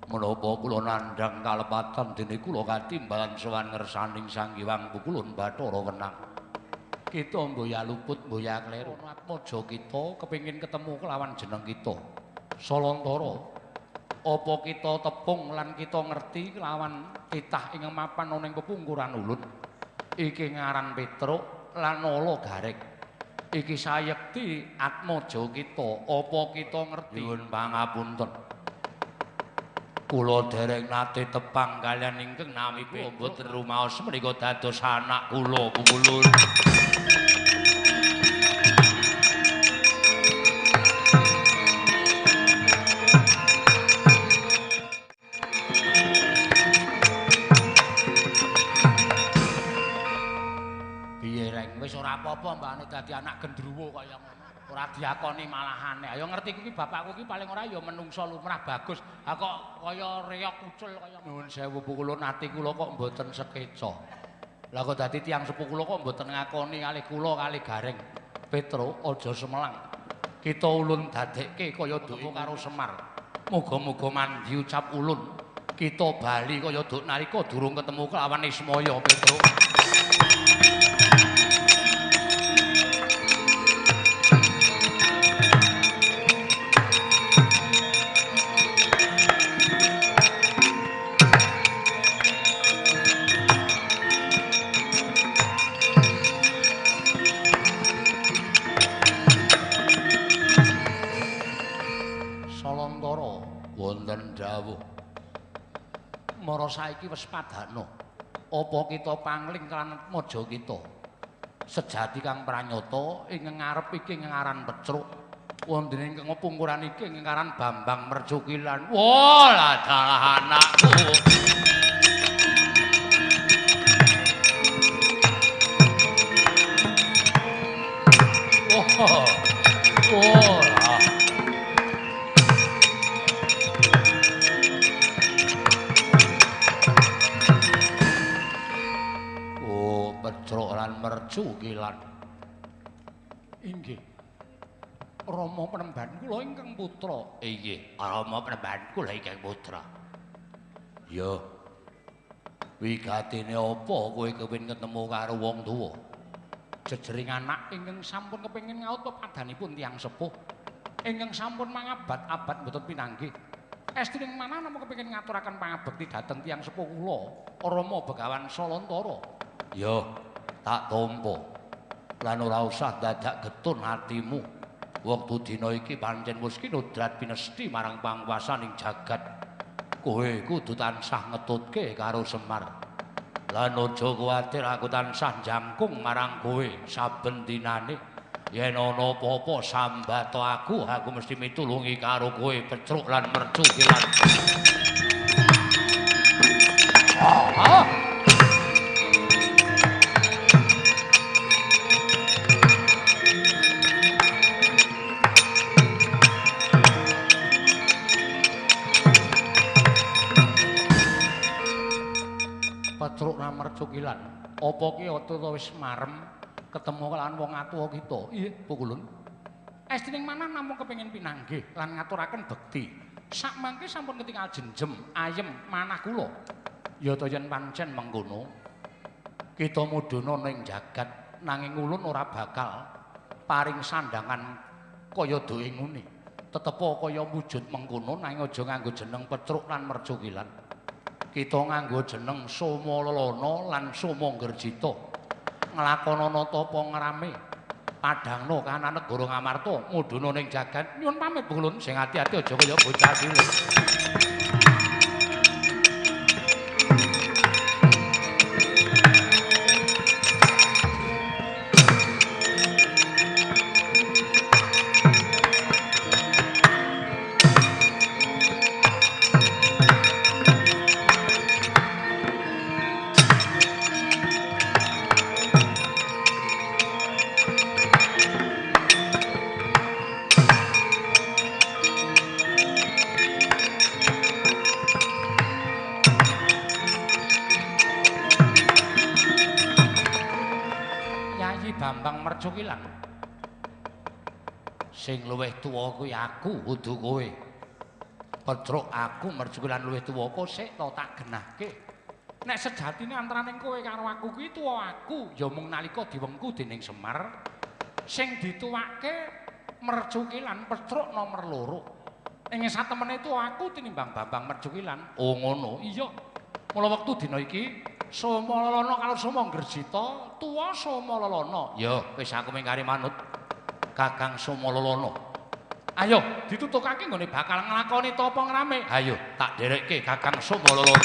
menapa kula nandhang kalepatan dene kula katimbalan sowan ngersaning Sang Hyang Pukulun Bathara Wenang. Kita mboya luput mboya kleru atmaja kita kepengin ketemu kelawan jeneng kita Salantara. Apa kita tepung lan kita ngerti kelawan titah ing mapan ana ing pepungkuran ulun iki ngaran Petruk lan Nala Gareng iki sayekti atmaja kita. Apa kita ngerti? Nyuwun pangapunten kula dereng nate tepang kaliyan ingkang nami kula mboten rumaos menika dados anak kula pukulun. Piye reng wis ora apa-apa mbane dadi anak gendruwo kaya ngono. Ora diakoni malahane. Ayo ngerti kuwi bapakku ki paling ora ya menungsa lumrah bagus. Ha kok kaya reok ucul kaya nuwun sewu pukulun ati kula kok mboten sekeca. Lah kok dadi tiyang sepuh kula kok mboten ngakoni kalih kula kalih Gareng. Petruk aja semelang. Kita ulun dadekke kaya duka karo Semar. Muga-muga mandi ucap ulun. Kita bali kaya duk nalika durung ketemu kelawan Ismaya Petruk. Wonten dawuh mara saiki wis padana apa kita pangling lan atmaja kita sejati kang pranyata ing ngarep iki ngaran Petruk wonten ing pungkuran iki ngaran Bambang Mercukilan. Wah dalah anakku. lan Mercukilan. Inggih. Rama penemban kula ingkang putra. Inggih, Rama penemban kula ingkang putra. Ya. Wigatine apa kowe kepengin ketemu karo wong tuwa? Jejering anak ingkang sampun kepengin ngaut pepadanipun tiyang sepuh. Ingkang sampun mangabad-abad mboten pinanggih. Estuning manah namung kepengin ngaturaken pangabekti dhateng tiyang sepuh kula, Rama Begawan Salantara. Ya, tak tampa. Lan ora usah dadak getun atimu. Wektu dina iki pancen wis kinodrat pinesti marang pangwasaning jagat. Kowe kudu tansah ngetutke karo Semar. Lan aja kuwatir aku tansah jangkung marang kowe saben dinane. Yen ana apa-apa sambato aku, aku mesti mitulungi karo kowe Petruk lan Mercukilan. Ah. Petruk lan Mercukilan, apa ki ata wis marem ketemu kelawan wong atuwa kita? Iya, Pukulun. Estining manah namung kepengin pinanggih lan ngaturaken bekti. Sakmangke sampun ketingal jenjem ayem manah kula. Ya ta yen pancen mengkono, kita mudhuna ning jagat nanging ulun ora bakal paring sandangan kaya doe ngene. Tetepa kaya wujud mengkono nanging aja nganggo jeneng Petruk lan Mercukilan. Kita nganggo jeneng Somalana lan Somanggerjita. Nglakonana tapa ngrame padangna kahanan negara Ngamarta mudhuna ning jagat. Nyuwun pamit Pukulun, sing ati-ati aja kaya bocah cilik. Bambang Mercukilan. Sing luwih tuwa kuwi aku, kudu kowe. Petruk aku Mercukilan luwih tuwa kok sik to tak genahke. Nek sejatine antaraning kowe karo aku kuwi tuwa aku, ya mung nalika diwengku dening Semar sing dituwake Mercukilan Petruk nomor 2. Ing satemene tuwa aku tinimbang Bambang Mercukilan. Oh ngono. Iya. Mula wektu dina iki Somalana karo Somanggerjita tuwa Somalana. Ya, wis aku mengkari manut Kakang Somalana. Ayo ditutukake nggone bakal nglakoni tapa ngrame. Ayo tak dherekke Kakang Somalana.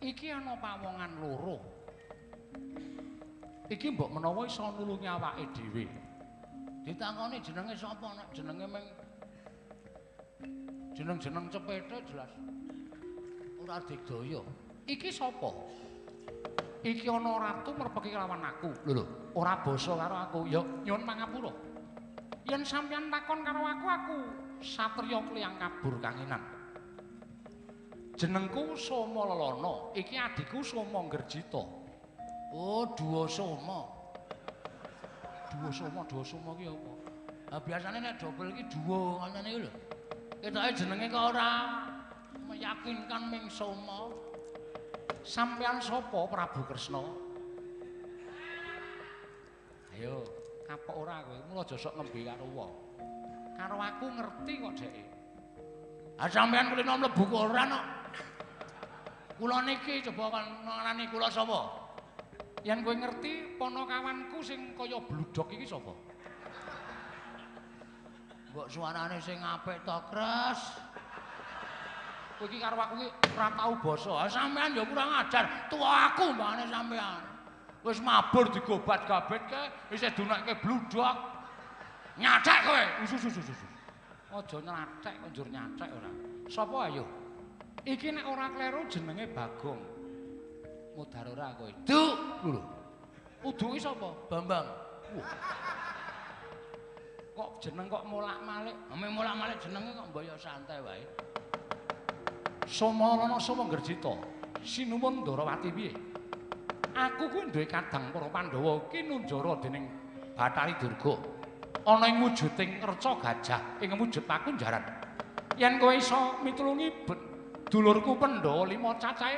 Iki ana pawongan loro. Iki mbok menawa iso nulungi awake dhewe. Ditakoni jenenge sapa? Nek jenenge meng jeneng-jeneng cepete jelas ora digdaya. Iki sapa? Iki ana ratu merpeki kelawan aku. Lho lho, ora basa karo aku. Ya nyuwun pangapura. Yen sampeyan takon karo aku, aku satriya kliyang kabur kanginan. Jenengku Somalana, iki adhiku Somanggerjita. Oh, Dua Soma. Dua Soma, Dua Soma ki apa? Lah biasane nek dobel ki dua ngono iki lho. Ketoke jenenge kok ora meyakinkan ming Soma. Sampeyan sapa Prabu Kresna? Ayo, kapok ora kowe, mula aja sok ngembe karo wong. Karo aku ngerti kok dheke. Ah sampeyan kulino mlebu koran kok. Kula niki coba kon ngarani kula sapa? Yen kowe ngerti ponokawanku sing kaya bludhok iki sapa? Mbok suarane sing apik to, Kres. Kowe iki karo aku iki ora tau basa. Ah sampean ya kurang ajar. Tuwa aku mbane sampean. Wis mabur digobat-gabetke, isih dunekke bludhok. Nyathek kowe. Usus. Aja nyathek, njur nyathek ora. Sapa ayo? Iki nek ora kleru jenenge Bagong. Mudhar ora kowe. Duk. Lho. Uduke sapa? Bambang. Wah. Kok jeneng kok molak-malik? Ame molak-malik jenenge kok mbok yo santai wae. Somalana Soma Ngerjita. Sinuwun Ndorowati piye? Aku kuwi duwe kadang para Pandhawa kinunjara dening Bathari Durga. Ana ing wujuding reca gajah ing wujud pakunjaran. Yen kowe iso mitulungi dulurku Pandhawa 5 cacahe,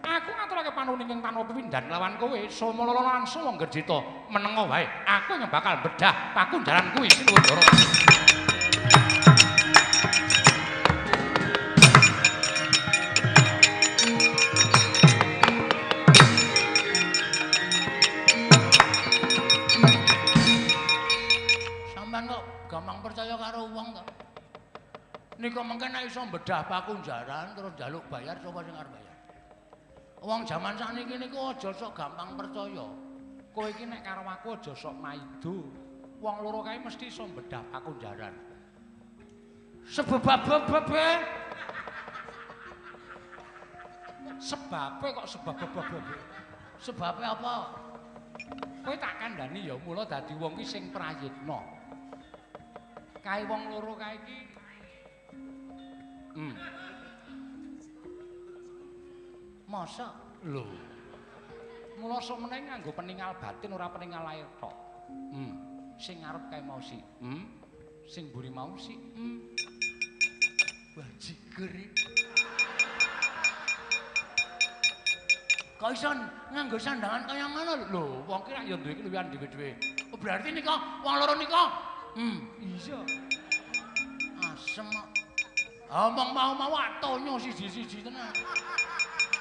aku ngaturake panuwun ingkang tanpa pepindhan lawan kowe Somalana lan Soma Ngerjita. Menenga wae, aku yang bakal bedah pakunjaran kuwi Sinuwun Ndorowati. Gampang percaya karo wong to. Nika mengke nek iso bedah pakunjaran terus njaluk bayar sapa sing arep bayar. Wong jaman sakniki niku aja sok gampang percaya. Kowe iki nek karo aku aja sok maido. Wong loro kae mesti iso bedah pakunjaran. Sebab-bab-bab. Sebabe kok sebab-bab. Sebabe apa? Kowe tak kandhani ya mula dadi wong ki sing prayitna. Kae wong loro kae iki. Masa lho. Mula sok meneh nganggo peningal batin ora peningal lahir tok. Sing ngarep kae mau si. Sing mburi mau si. Bajiger. Kok iso nganggo sandangan kaya ngono lho? Wong ki rak ya duwe keluwihan dhewe-dhewe. Oh, berarti nika wong loro nika. Iya. Asem kok. Omong mau-mau atonyo siji-siji tenan.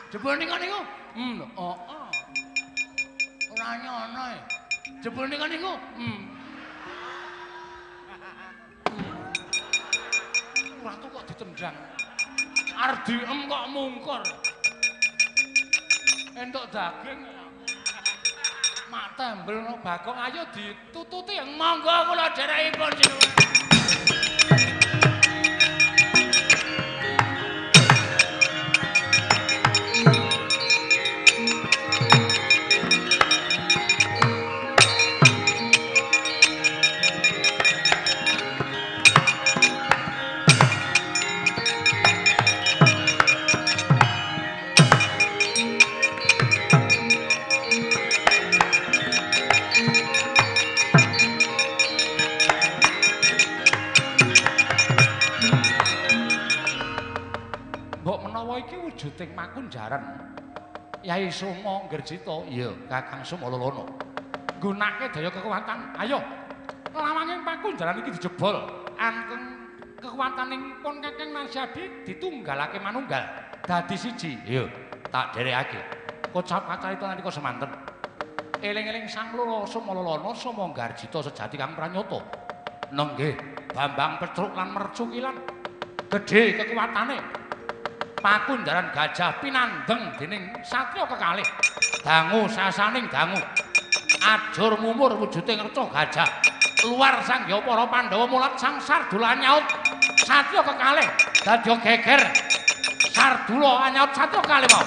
Jebul nika niku? Heeh. Ora nyono e. Jebul nika niku? Ratu kok ditendang. Arep diem kok mungkur. Entuk daging. Mak tembel no Bagong ayo ditututi. Monggo kula dherekipun sinuwun. Wujuding makunjaran Yai Soma Ngerjita. Iya, Kakang Somalana. Nggunake daya kekuatan. Ayo, lawanging pakunjaran iki dijebol. Angkeng kekuataning pun Kakang Nasyadi ditunggalake manunggal dadi siji. Iya, tak dherekake. Kocap kacarita nalika semanten. Eling-eling Sang Loro Somalana Soma Ngarjita sejati kang pranyata. Nenggih Bambang Petruk lan Mercukilan. Gedhe kekuatane. Pakunjaran gajah pinandeng dening satriya kekalih. Dangu sasaning dangu. Ajur mumur wujuding reca gajah. Luar sangya para Pandhawa mulat sang Sardula nyaut satriya kekalih dadi geger. Sardula nyaut satriya kekalih mau.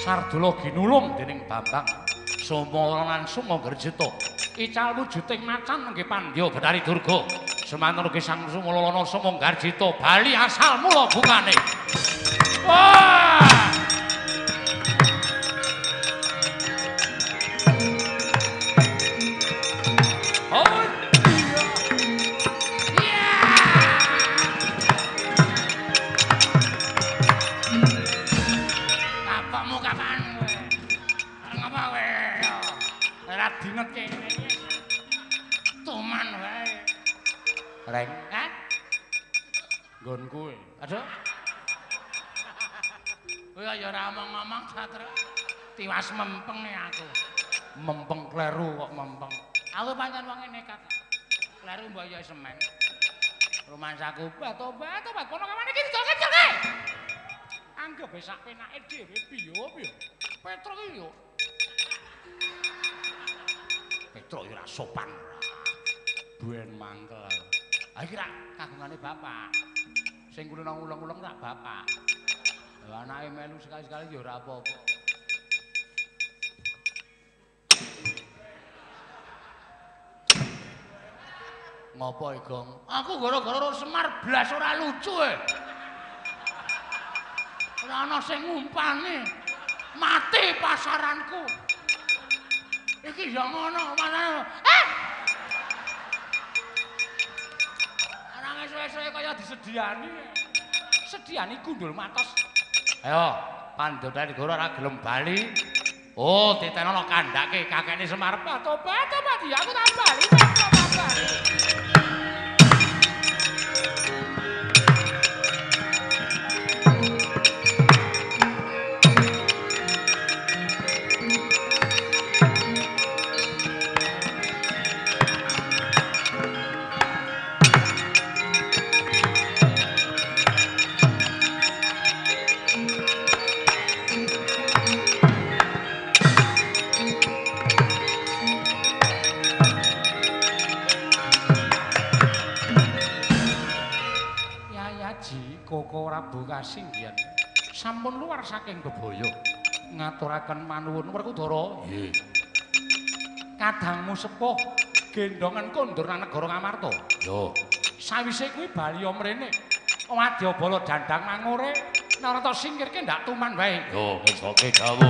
Sardula ginulung dening Bambang Soma lan Soma Ngerjita. Ical wujuding macan nggih pandya Bathari Durga. Semanten ugi Sang Sumalana Soma Ngarjita bali asal mula bukane. Wah! Oh iya. Takokmu kapan kowe? Ngapa kowe? Ora dingetke ngene iki. Tuman wae. Reng, eh? Nggonku. Aduh. Kowe ya ora omong-omong ta, Truk. Tiwas mempeng aku. Mempeng kleru kok mempeng. Aku pancen wonge nekat. Kleru mbok ya semen. Rumangsaku tobat tobat kono kapan iki didolke-dolke. Anggep sak penake dhewe piye piye. Petruk iki yo. Petruk yo ora sopan. Ben mangkel. Ha iki rak kagungane bapak. Sing kulino uleng-uleng rak bapak. Lah anake melu sekali-sekali ya ora apa-apa. Ngopo Igong? Aku gara-gara Semar blas ora lucu e. Ora ana sing ngumpani. Mati pasaranku. Iki ya ngono, mana? Eh! Arang esuk-esuke kaya disediani. Sediani gundul matos. Ayo, pandhotane negara ora gelem bali. Oh, titenono kandhake kakekne Semar. Tobat, tobat, ya aku tak bali, tak bali. Koko Prabu Kasinggihan sampun luar saking bebaya ngaturaken manuwun Werkudara. Nggih. Kadangmu sepuh gendongan kondur nang negara Ngamarta. Yo. Sawise kuwi bali mrene. Wadyabala dandang mangure Narata singkirke ndak tuman wae. Yo, ngesoke dawuh.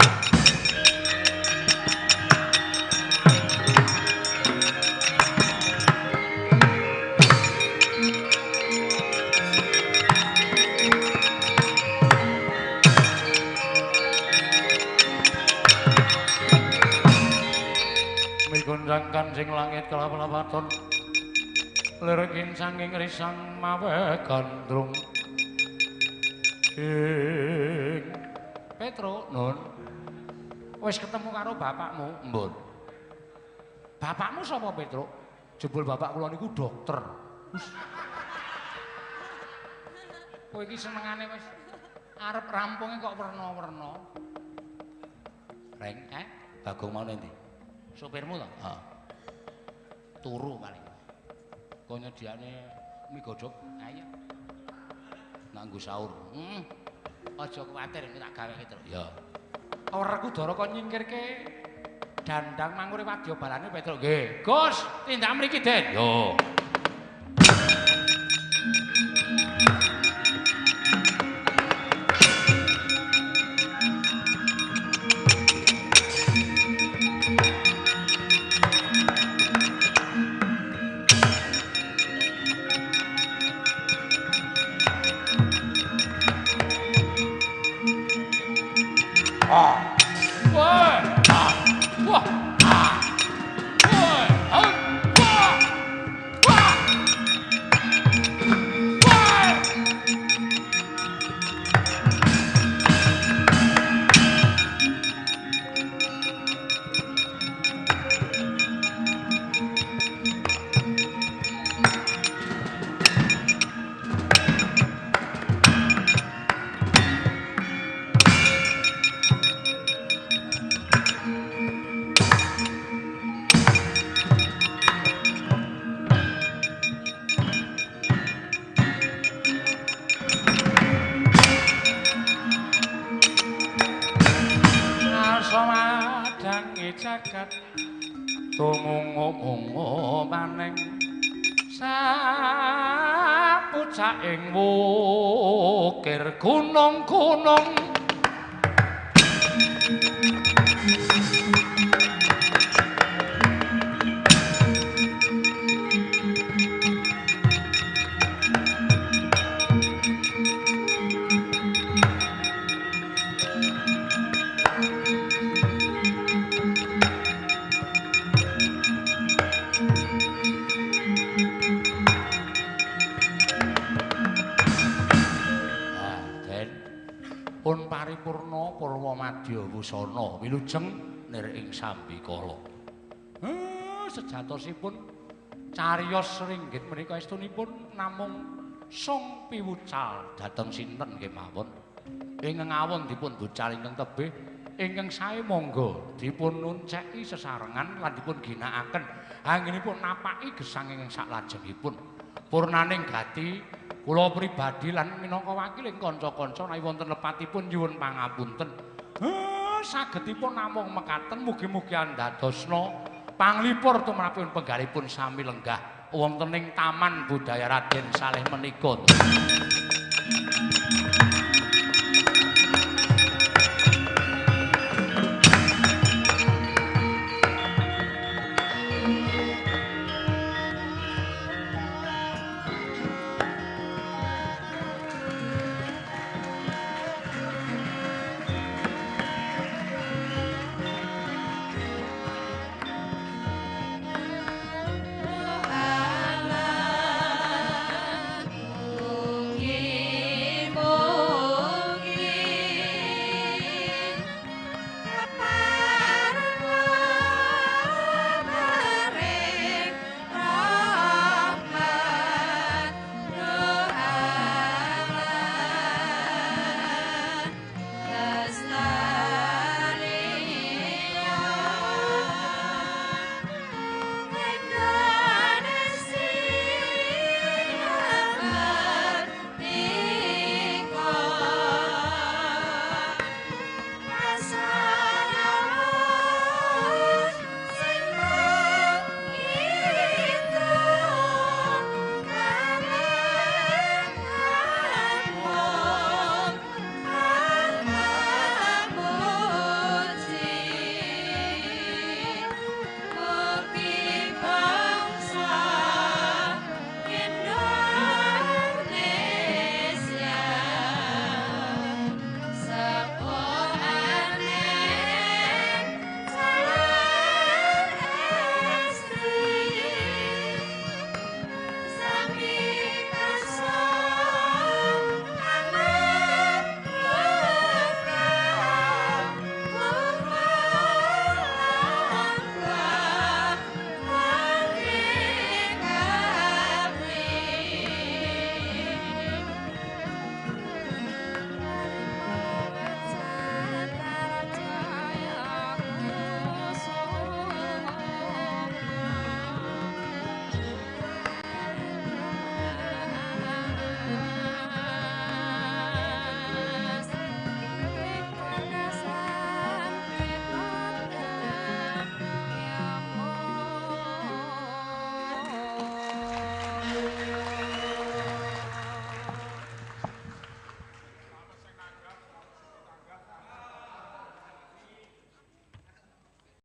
Migunjangkan sing langit kelap-lapaton lirkin sanging risang mawe gandrung ing Petro nun wis ketemu karo bapakmu mbun. Bapakmu sapa Petro? Jebul bapak kula niku dokter. Kowe iki senengane wis arep rampunge kok werna-werna. Reng, eh? Bagong mau endi? Sopirmu to? Heeh. Turu paling. Kok nyediane mie godhog? Ayo. Nak nggo sahur. Heeh. Aja kuwatir nek tak gaweke terus. Ya. Werkudara kok nyingkirke dandang mangure wadyabalane Petruk. Nggih. Gus, tindak mriki, Den. Yo. Jagat tumungu-mungu maning sapucaking wukir gunung-gunung Nadya Wusana wilujeng nir ing sambikala. Sejatosipun cariyos ringgit menika estunipun namung sung piwucal dhateng sinten kemawon. Ing ngawon dipun bucal ingkang tebih ingkang sae monggo dipun nunceki sesarengan lan dipun ginakaken anggenipun napaki gesang ingkang saklajengipun. Purnaning gati kula pribadi lan minangka wakiling kanca-kanca menawi wonten lepatipun nyuwun pangapunten. Sagedipun namung mekaten mugi-mugi andadosna panglipur tumrapipun penggalipun sami lenggah wonten ing Taman Budaya Raden Saleh menika.